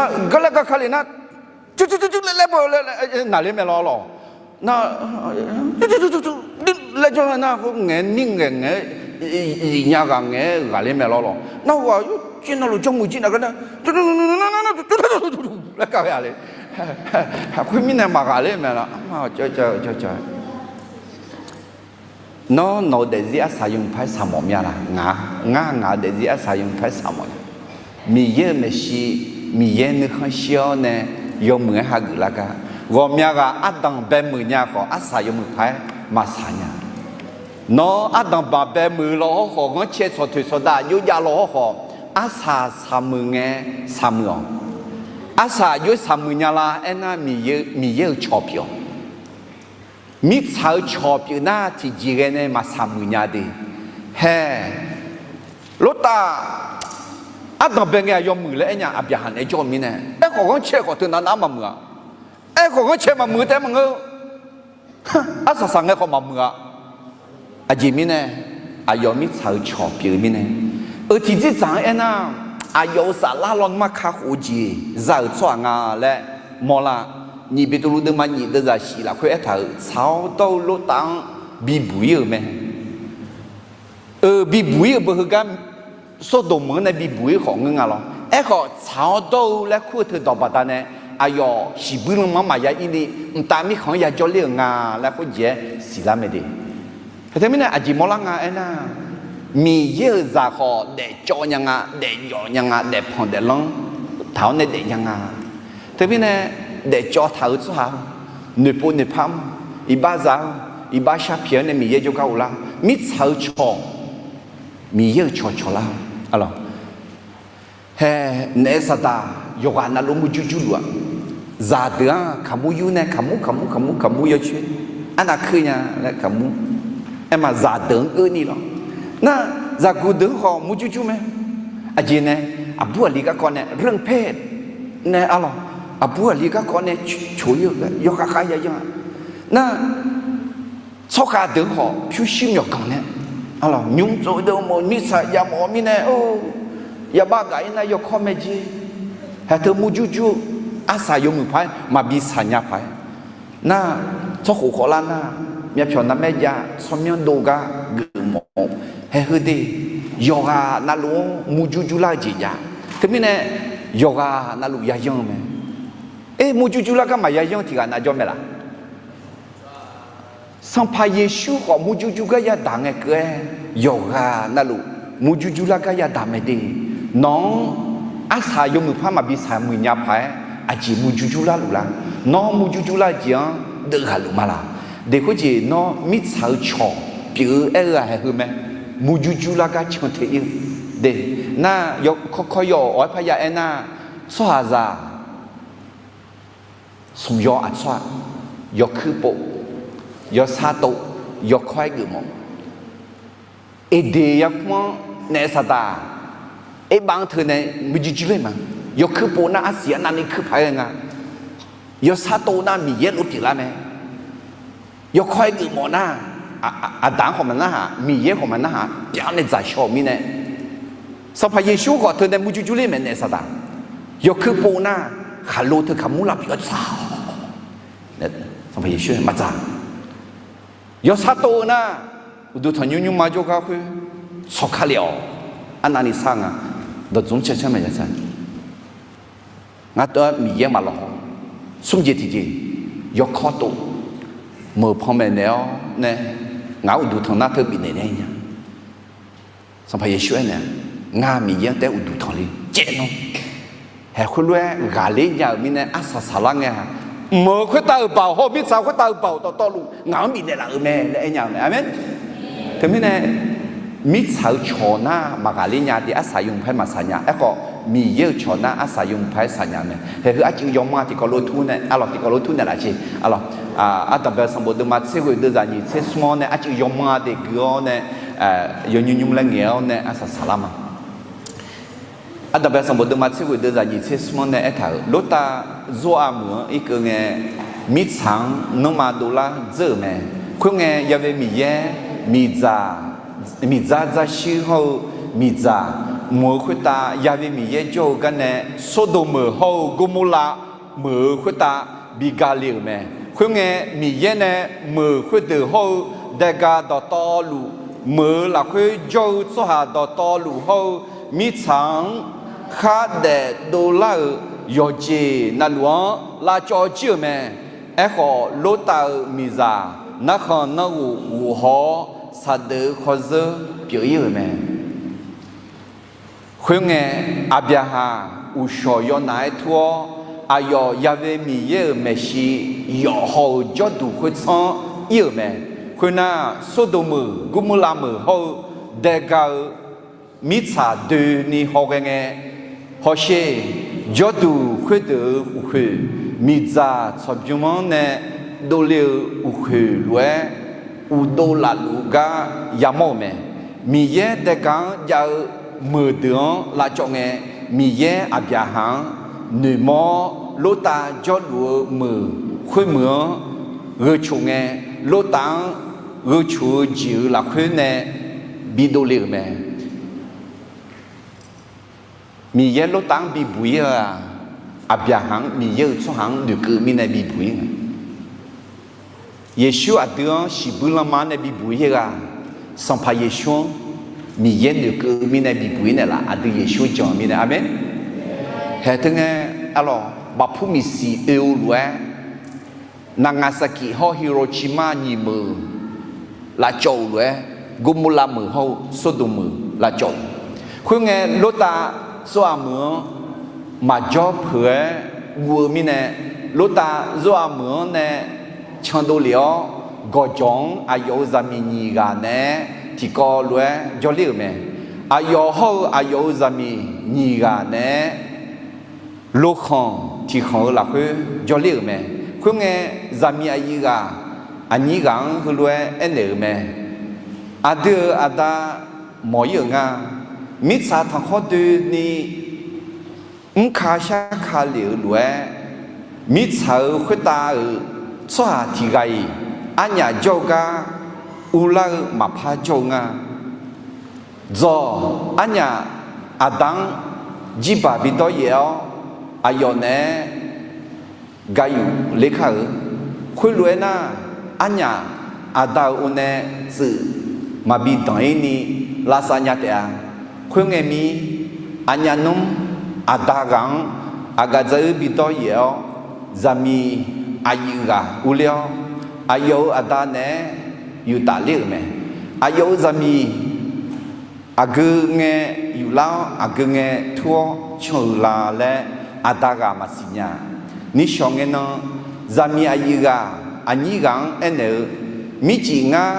Nar garlaer gar ka le nar, cuccuccuccu laer laer baw laer naqler mae lawr lawq. Nar, cuccuccuccu laer jawr nar, khoer ngaeq-aer nir ngaeq ngaeq-aer zifnya ghaq ngaeq-aer ghaqler mae lawr lawq. Nar ghaq yawjir navluf jawrmuiq jir naq gar nar, laer kav-a le. Khoermirnae maqghaqler mae lawr. Nawr, nawq-eu daefzir arsaq yawmuiq paq-aer saqmawf mya laq? Ngar, ngar, ngaq-eu daefzir arsaq yawmuiq paq-aer saqmawf nya. Miqyaer-euq maeqshi, Miqyaer nuikhanr shir-awr nae yawmuiq-aer hageuf lar gar. Ghawqmya ghaq ardanq bae muiq nya khawf, arsaq yawmuiq paq-aer maqsaq nya. Nawr ardanqbae bae muiq-eu law hawrkhawf, ghanrcae sawqtoeq sawqdav aqjox jav law hawrkhawf, arsaq saqmuiq ngae saqmuiq-awq. Arsaq aqjox saqmuiq nya la aernar, Miqyaer-euq cawq pyeuf-awq. Mirtsaq-eu cawq pyeuf nar, tiqjeq ghae nae maq saqmuiq nya de. Hae, Lortav ardanqbae ngae aqyawf muiq laer aernya, Aqbyaqhaq naeq-aer jawr-eu mirnae. Aerkhawf ghanrcae khawf teunav nav-aer maqmuiq-a. Aerkhawf ghanrcae maqmuiq taef-aer maqngeur. Arsaq saq ngae khawf maqmuiq-a. Aqjeq mirnae, aqyawf mirtsaq-eu cawq pyeuf-eu mirnae. Eu tiqjir dzaq-anr aernar, aqyawf-euq saflar lawnmr-anr kakhof-eu jeq za-euq tsawrhaq nga laer mawrlar. Nyiq Beqtuvluv deuvma nyiq deuvzaq shif lafkhoer aertaq-euq, tsaq-awr dawr-eu Lortav-anr bibuq-ir-euq mae. Eu, bibuq-ir-euq beu heugar, Sawrdoq meuq-anr nae bibuq-ir khawf ngeur nga lawr. Aerkhawf, tsaq-awr dawr-eu laer kur-eu teudawq baqdanae, aqyawf shiqbuir lanma-anr maqya ir ni, mqtav mirkhanq-anr yajawr ler-euq nga laer khoerjeq-aer siqlar mae de. Teumirnae aqjeq mawrlar nga aernar, Miqyaer-euq zaq khawf daefcawv nya nga, daefjawf nya nga, daefpanq daeflanr taq-awr nae daef nya nga. Teumirnae daefcawv taq-eu tsawrhaq-eu, noeqpov noeqpar-anr, iqbax za-anr, iqbax sharpyaeq-anr nae Miqyaer jawrgar uvlar. Mirtsaq-eu cawq, Miqyaer-euq cawq cawqlar-eu, hae, naef saqdaq yawqghaq navluf murjur jurluf-aq, zaqdeuq-anr kaqmur yur nae kaqmur kaqmur kaqmur kaqmur yawcoer, arnav keuv nya laer kaqmur, aerma zaqdeuq-anr keuvni lawr. Nar, zaqguq deuq-anr khawf murjur jur mae. Aqjeq nae, aqbur aqli garkawv nae เรื่องเพศ nae arlawq, aqbur aqli garkawv nae coq-ir-eu yawkhav khav yayan-a. Nar, tsawrkhav deuq-anr khawf pyurshuir myawqganq nae, arlawq, nymr tsov deuq mawf mirtsaq yamawf-eu mirnae, yabav gaq-ir nar yawkawr mae jer. Haeq teu murjur jur-eu, arsaq yawmuiq paq-aer maqbi saqnya paq-aer, nar, tsawrkhof khawf lar nar, myavpyawq narmaer jav tsawrmyanr dov gar geufmawf-eu, haeq heu de, yawqghaq navluf-anr murjur jurlar-eu jeq jav. Teumirnae, yawqghaq navluf yayanr-eu mae. Aer, murjur jurlar gar maqyayanr tiq ghaq nav jawr mae laf? Sanqpaq Yeqsur khawf murjur jur gar yadaq ngae keuv-aer, yawqghaq navluf murjur jurlar gar yadaq mae de. Nawq-anr arsaq yawmuiq par maqbi saqmuiq nya paq-aer aqjeq murjur jurlar luf lar? Nawr murjur jurlar-eu jeq-anr deuvghaq luf ma laf? Deq khoerjeq nawr mirtsaq-eu cawq pyeuf-eu aer-eu ghaq haeq heu mae. Murjur jurlar gar can te-ir-eu de. Nar, kawrkawr yaw-awq, awq-aer parya aernar, tsawrhaqzaq smq yaw aqtsawr-aq, yawkuir pov, yawsar tov, yawkawr-aer geufmawf. Eqdeq yarkmr-anr naef saqdaq, erbav-anr teu nae murjur jur ler ma. Yawkuir pov nar arsiq arnavni kuir paq-aer ghae nga. Yawsar tov nar Miqyaer lof pyeuflar mae. Yawkawr-aer geufmawf nar, aqdaq-anr khawf maqnarhaq, Miqyaer khawf maqnarhaq, pyaf nae dzaqshaw-euq mirnae, Sanqpaq Yeqsur khawf teu nae murjur jur ler mae naef saqdaq. Yawkuir pov nar, khaqlo teu kaqmur lavpyawf-aer tsaq-awq. Sanqpaq Yeqsur maqdzaq. Yawsar tov-eu nar, uqduq tanqnymr nymrma jawrgar khoer tsawq ka lef-awq. Arnavni sar nga. Dawqdzmr cancan maeqya sar. Ngar tov-aer Miqyaer maqlawq haw. Smr jeq tiqjeq, yawkawr tov, meuq panmaeq naeq-awr nae, ngaq-anr uqduq tanq nar teu bifnaeq naeq nya. Sanqpaq Yeqsur aernaeq-a, ngar Miqyaer-anr taef-aer uqduq tanq le caev nawr, haeq khoerlof-aer ghaqler nya-euq mirnae arsaq saqlar ngae-aq, mq-euq khoertav-euq baoq hawr-eu mirtsaq khoertav-euq baoq dawqtawvluf ngaq-anr bifnaeq laf-euq mae laer aer nya-eu mae. Aqmeq. Teumirnae, mirtsaq-eu cawq nar maqghaqler nya de, arsaq yawmuiq par maqsaq nya. Aerkhawf, Miqyaer-euq cawq nar arsaq yawmuiq par-aer saqnya mae. Haeq heu arcuiv yawmanr tiqkawv lof tur nae, arlawq tiqkawv lof tur naeqlaf ce. Arlawq, Aqdanqbae sanqbof deuvma tser ghoeq deuvzaq nyiq tser smr-anr nae arcuiv yawmanr de gui-awr nae, yawnymr nymr laer ngaeq-awr nae arsaq saqlar ma. Aqdanqbae sanqbof deuvma tser ghoeq deuvzaq nyiq tser smr-anr nae aertaq-euq, Lortav Zoar meuq-anr irkeuv ngae, mirtsaq-anr nanrma dovlar dzeur-euq mae. Khoerngae, Ya've Miqyaer, miqdzaq, miqdzar dzarshuir hawr-eu miqdzaq, mq-euq khoertav Ya've Miqyaer jawr-eu gar nae, Sordoq meuq hawr-eu Gormorlav meuq-euq khoertav bi ga le-euq mae. Khoerngae, Miqyaer nae meuq khoerdeuq hawr-eu daega dawqtawvluf, meuq-euq lafkhoer jawr-eu tsawrhaq dawqtawvluf hawr-eu mirtsaq-anr khardaef dovlar-euq yawqjeq navluf-anr lavcawv jir-euq mae. Aerkhawf, Lortav-euq miqzaq narkhan nanrghof ghof haw-awr, saqdeuf-eu khawzeur pyeuf-ir-euq mae. Khoerngae, Aqbyaqhaq uqshawq yawnaf-aer tur-awr, aqyawf Ya've Miqyaer-euq maeqshi yawf haw-euq jawrduq khoertsanr-anr ir-euq mae. Khoernar, Sordoq meuq, Gurmurlav meuq hawr-eu daega-eu mirtsaq doeni hawghae ngae, hawsher, jawrduq khoerdeuq-euq uqkhoeq, miqdzaq tsawqbymr-anr nae dovle-eu uqkhoeq lof-aer, uqdov lafluf-eu gar yamawr-euq mae. Miqyaer daega-anr jav-eu meuqdeuq-anr lavcawv ngae, Miqyaer Aqbyaqhaq-anr noeqmawr-awr, Lortav jawrluf-eu meuq khoermeuq-anr gheu coq ngae, Lortav-anr gheu coq-eu jeq-euq lafkhoer nae bidov le-euq mae. Miqyaer Lortav-anr bibuq ir-eu-aq, Aqbyaqhaq-anr Miqyaer-euq tsawrhaq-anr noeqkeuv mirnae bibuq ir-a. Yeqsur aqdui-anr shiqbuir lanma-anr nae bibuq ir-eu-aq, Sanqpaq Yeqsur-anr Miqyaer noeqkeuv mirnae bibuq ir naeqlaf, aqdui Yeqsur jan-eu mirnae. Aqmeq. Haeq teu ngae, arlawq, bafpur miqsiq oe-eu lof-aer, Nagasaki hawr Hiroshima nyiqmeuq lavcawv-euq lof-aer, Gurmurlav meuq hawr-eu Sordoq meuq lavcawv-euq. Khoerngae, Lortav zawrhaq meuq-anr maqjawr peuq-aer guv-eu mirnae, Lortav zawrhaq meuq-anr nae candov lef-awr, gawqjawq-anr aqyawf-euq zaqmiq nyiq ghaq naeq-aer tiqkawv lof-aer jawrler-euq mae. Aqyawf hawr-eu aqyawf-euq zaqmiq nyiq ghaq naeq-aer lokhanq tiqkhanq-eu lafkhoer jawrler-euq mae. Khoerngae, zaqmiq aqyuif ghaq aqnyir ghaq-anr heulof-aer aernaeq-euq mae. Aqdui-euq aqda mawq ir-euq nga. Mirtsaq tanqkhawr doeni mrka sharka lef-euq lof-aer, mirtsaq-euq khoertav-euq tsawrhaq tiq ghaq-iq arnyaf jawr-eu gar uvlar-eu maqpar jawr-eu nga. Dzawq, arnyaf aqda-anr jirbaq bidawr yaef-awr, aqyawf naeq-aer gayuf ler kar-eu. Khoerlof-aer nar, arnyaf aqda-euq o nae tsuif maqbi danq ir ni lavsav nya taef-a. Khoerngae mir, aqnyaf nmr aqda ghaq-anr aqgaf dzar-ir bidawr yaef-awr, zaqmiq aqyuif ghaq urler-awr, aqyawf-euq aqda naeq-aer yuftaf ler-euq mae. Aqyawf-euq zaqmiq aqgeu ngae yuflar-awr, aqgeu ngae tur-awr can-euq la laer aqda ghaq maqsiq nya. Nishawq ngae nan, zaqmiq aqyuif ghaq aqnyir ghaq-anr aernaeq-eu, mircif ngar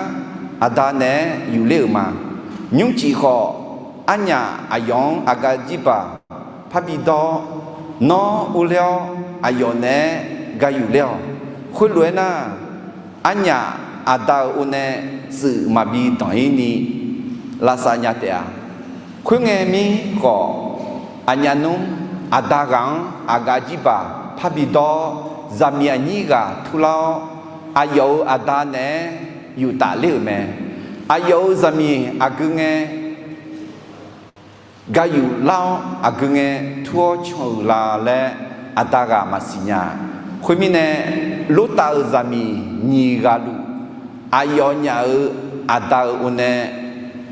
aqda naeq-aer yufler-euq ma. Nymrcif khawf, arnyaf aqyawf-anr aqgaf jirbaq parbi dawr-awr, nawr urler-awr aqyawf naeq-aer gayuf ler-awq. Khoerlof-aer nar, arnyaf aqda-euq o nae tsuif maqbi danq ir ni lavsav nya taef-a. Khoerngae mir khawf, aqnyaf nmr aqda ghaq-anr aqgaf jirbaq parbi dawr-awr, zaqmiq aqnyir ghaq turlar-awr, aqyawf-euq aqda naeq-aer yuftaf ler-euq mae. Aqyawf-euq zaqmiq aqgeu ngae gayuf lar-awr, aqgeu ngae tur-awr can-euq la laer aqda ghaq maqsiq nya. Khoermirnae, Lortav-euq zaqmiq nyiq ghaq luf, aqyawf nyaf-euq aqda-euq o nae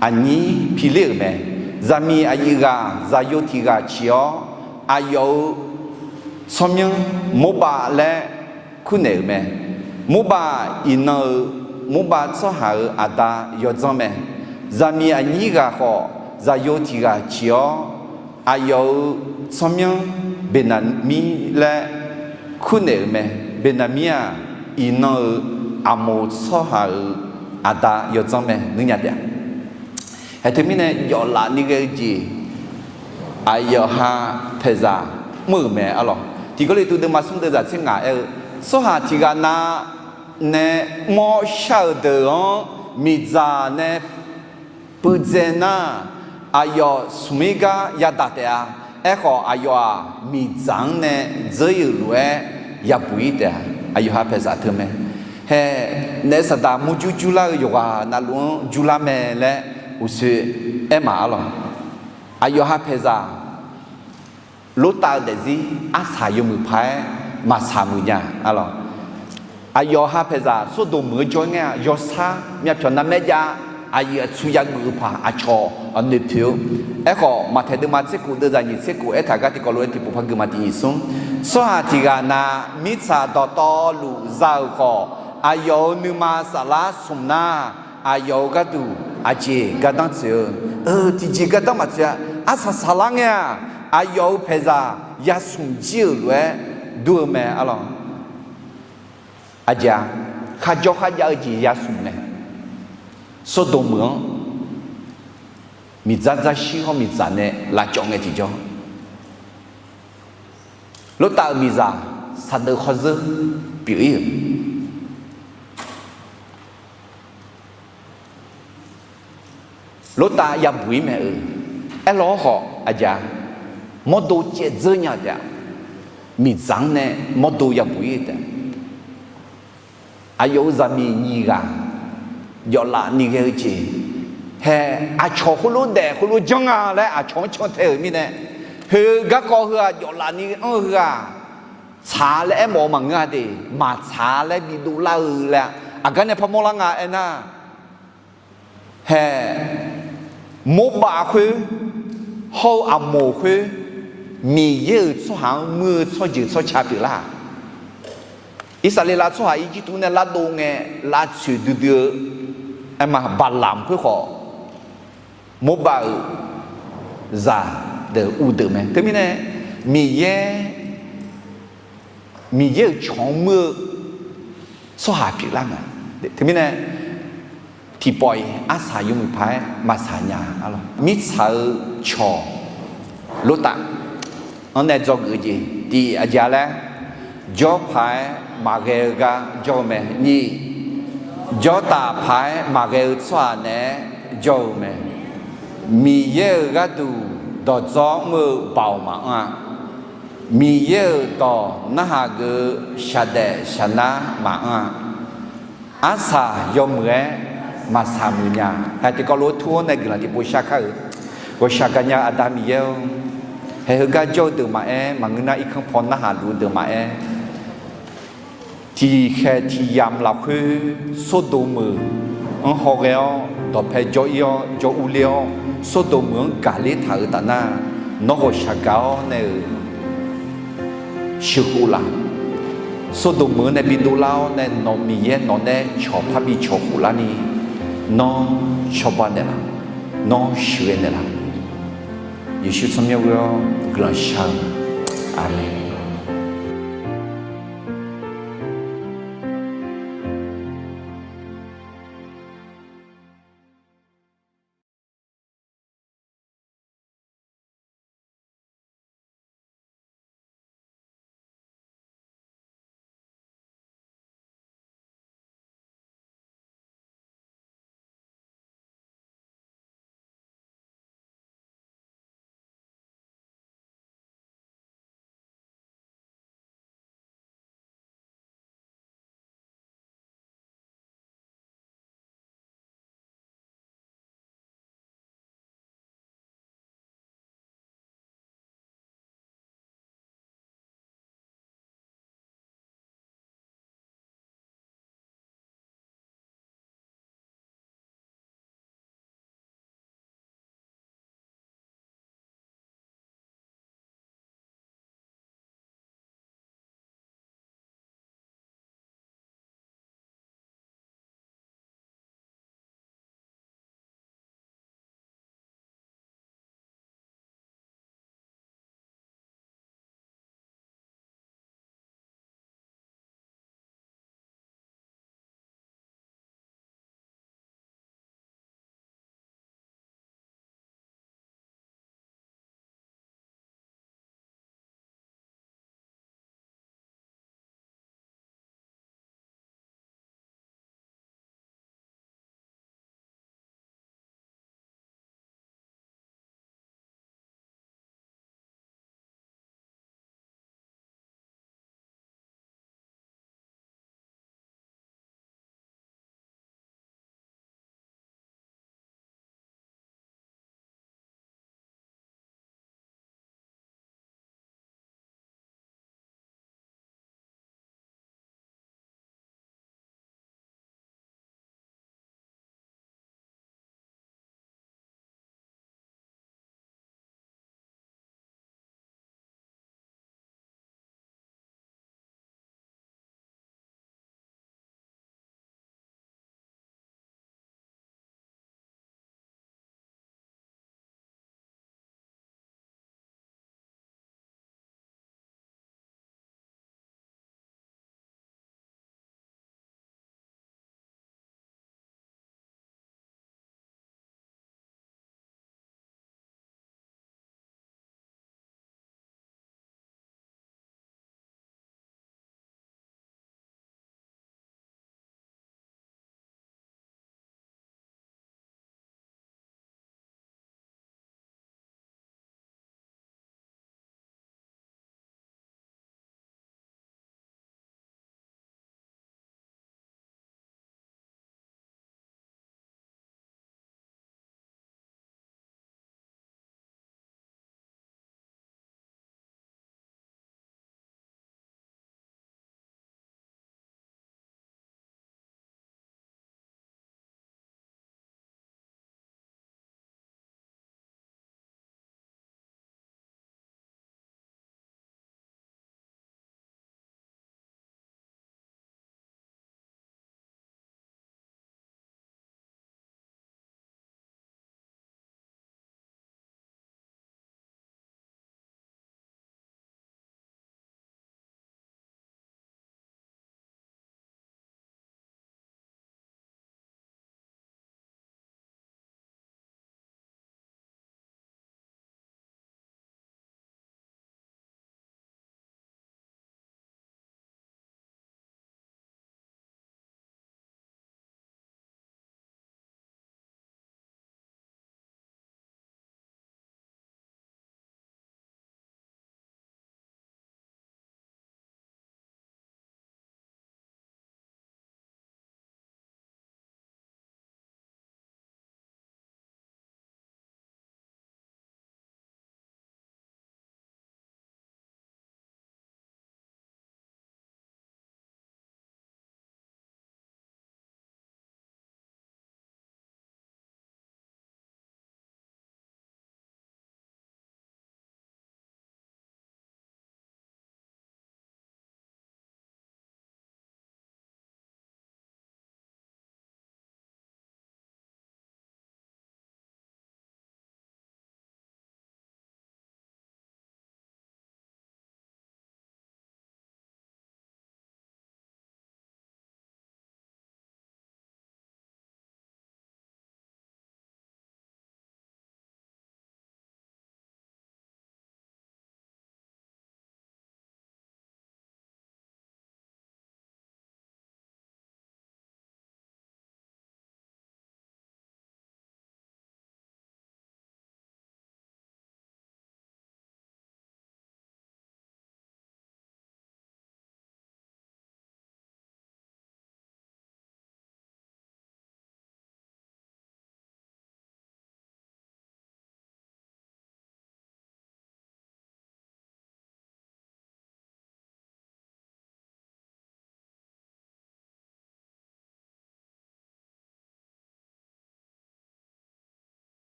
aqnyir piler-euq mae. Zaqmiq aqyuif ghaq zaqyo tiq ghaq ciq-awr, aqyawf-euq tsawrmyanr Morbav laer kurnaeq-euq mae. Morbav iqnan-euq Morbav tsawrhaq-euq aqda yawdzanr mae. Zaqmiq aqnyir ghaq khawf, zaqyo tiq ghaq ciq-awr, aqyawf-euq tsawrmyanr Beqnaqmir laer kurnaeq-euq mae. Beqnaqmir-aq, iqnan-euq Aqmoq tsawrhaq-euq aqda yawdzanr mae. Nuinya taef-a. Haeq teumirnae jawflaf ni ghae-eu jeq, aqyawf ha paeqzaq mr-euq mae arlawq. Tiq Gawrliqtu deuvma smr deuvzaq tser ngaq aer-eu, tsawrhaq tiq ghaq nav nae mr-awr shar-euq deuq-anr miqdzaq nae puivdzae nar, aqyawf smq-ir gar yadaq taef-a. Aerkhawf, aqyawf-aq, miqdzaq-anr nae dzeur ir-euq lof-aer yabuq ir taef-a. Aqyawf ha paeqzaq teu mae. Hae, naef saqdaq murjur jurlar-eu yawqghaq navluf-anr jurlar mae laer uqshoe aer maq arlawq. Aqyawf ha paeqzaq Lortav-eu daefzir arsaq yawmuiq paq-aer maqsaq muiq nya arlawq. Aqyawf ha paeqzaq Sordoq meuq-eu jawr ngae-a, yawsar myavpyawq narmaer jav, aqyuif aqtsu yageuf-eu paq aqcawq noeqpoeq-eu. Aerkhawf, Maqtaeq deuvma tser kof deuvzaq nyiq tser kof aertaq gar tiqkawv lof-aer tiqpov par gui ma tiq nyiq smr. Tsawrhaq tiq ghaq na mirtsaq dawqtawvluf za-euq khawf, aqyawf-euq nuima saflar smq nar, aqyawf-euq gharduq aqjeq gardanr tsoeq-eu, tiqjeq gardanr maqtsoeq-a. Arsaq saqlar ngae-aq, aqyawf-euq paeqzaq yasmq jir-euq lof-aer dur-eu mae arlawq. Aqjeq-a, kharjawr kharjav-eu jeq yasmq mae. Sawrdoq meuq-anr miqdzar dzarshir hawr miqdzaq nae lavcawv ngae tiqjawr, Lortav-euq miqzaq saqdeuq khawrzeur pyeuf-ir-euq. Lortav yabuq-ir mae-euq. Aerlawr hawq aqjeq-a, mawrdo caev dzeur nya-eu taef-a. Miqdzaq-anr nae mawrdo yabuq-ir-eu taef. Aqyawf-euq zaqmiq nyiq ghaq jawflaf ni ghae-eu jeq, hae, aqcawq khoerlof daef khoerlof janr nga laer aqcawq-anr cantae-euq mirnae, heu garkawv heu-aq jawflaf ni anr-eu heu-aq, tsaq laer aermawf-eu maqngeur-a de, maqtsaq laer bidov lar-eu laer, aqgar nae parmawr lar nga aernar, hae, Morbav khoer hawr-eu Aqmoq khoer, Miqyaer-euq tsawrhaq-anr muir-eu tsawrjeuq tsawrca pyeuflar-aq. Irsaqleqlav tsawrhaq Irjirtuv nae lardov ngae lavtsoeq duidui-eu aerma Baqlamq khoer khawf, Morbav-euq zaqdeuq uvdeuq mae. Teumirnae Miqyaer, Miqyaer-euq cawq-anr muir-eu tsawrhaq pyeuflar mae. Teumirnae tiqpawf-iq arsaq yawmuiq paq-aer maqsaq nya-a lawq. Mirtsaq-eu cawq Lortav-anr nae dzawgeuf-eu jeq tiq aqjeq-a laer, jawr paq-aer maqghae-eu gar jawr-eu mae. Nyiq, jawrtaf paq-aer maqghae-eu tsawrhaq naeq-aer jawr-eu mae. Miqyaer-euq gharduq dawqdzawr mr-eu baoq maqanr-a. Miqyaer-euq dawq narhaq geuf-eu shaqdaef shaqnar maqanr-a. Arsaq yawmuiq-aer maqsaq muiq nya. Hae, tiqkawv lof-aer tur-awr nae guiqlanq tiqpov shar kar-euq. Ghawqshaq gaqnya-eu Aqda Miqyaer-or, hae, heugar jawr-eu deuq maqaer, maqngeur nar irkanr paw narhaq luf-eu deuq maqaer, tiqkhaeq tiqyamq lafkhoer Sordoq meuq-anr hawghae-awr dawqpae jawr-ir-awr jawr urler-awr, Sordoq meuq-anr gaqler taq-euq taf nar, nawr ghawqshaq gaq-awr nae-euq sheuqkhof laf. Sordoq meuq-anr nae bidov lar-awr nae nawq Miqyaer nawq nae cawq parbi cawq khof larni, nawr cawba naeqlaf, nawr sheuqghae naeqlaf. Yeqsur tsawrmyanr ghoe-awr guiqlanq shar-eu. Aqmeq.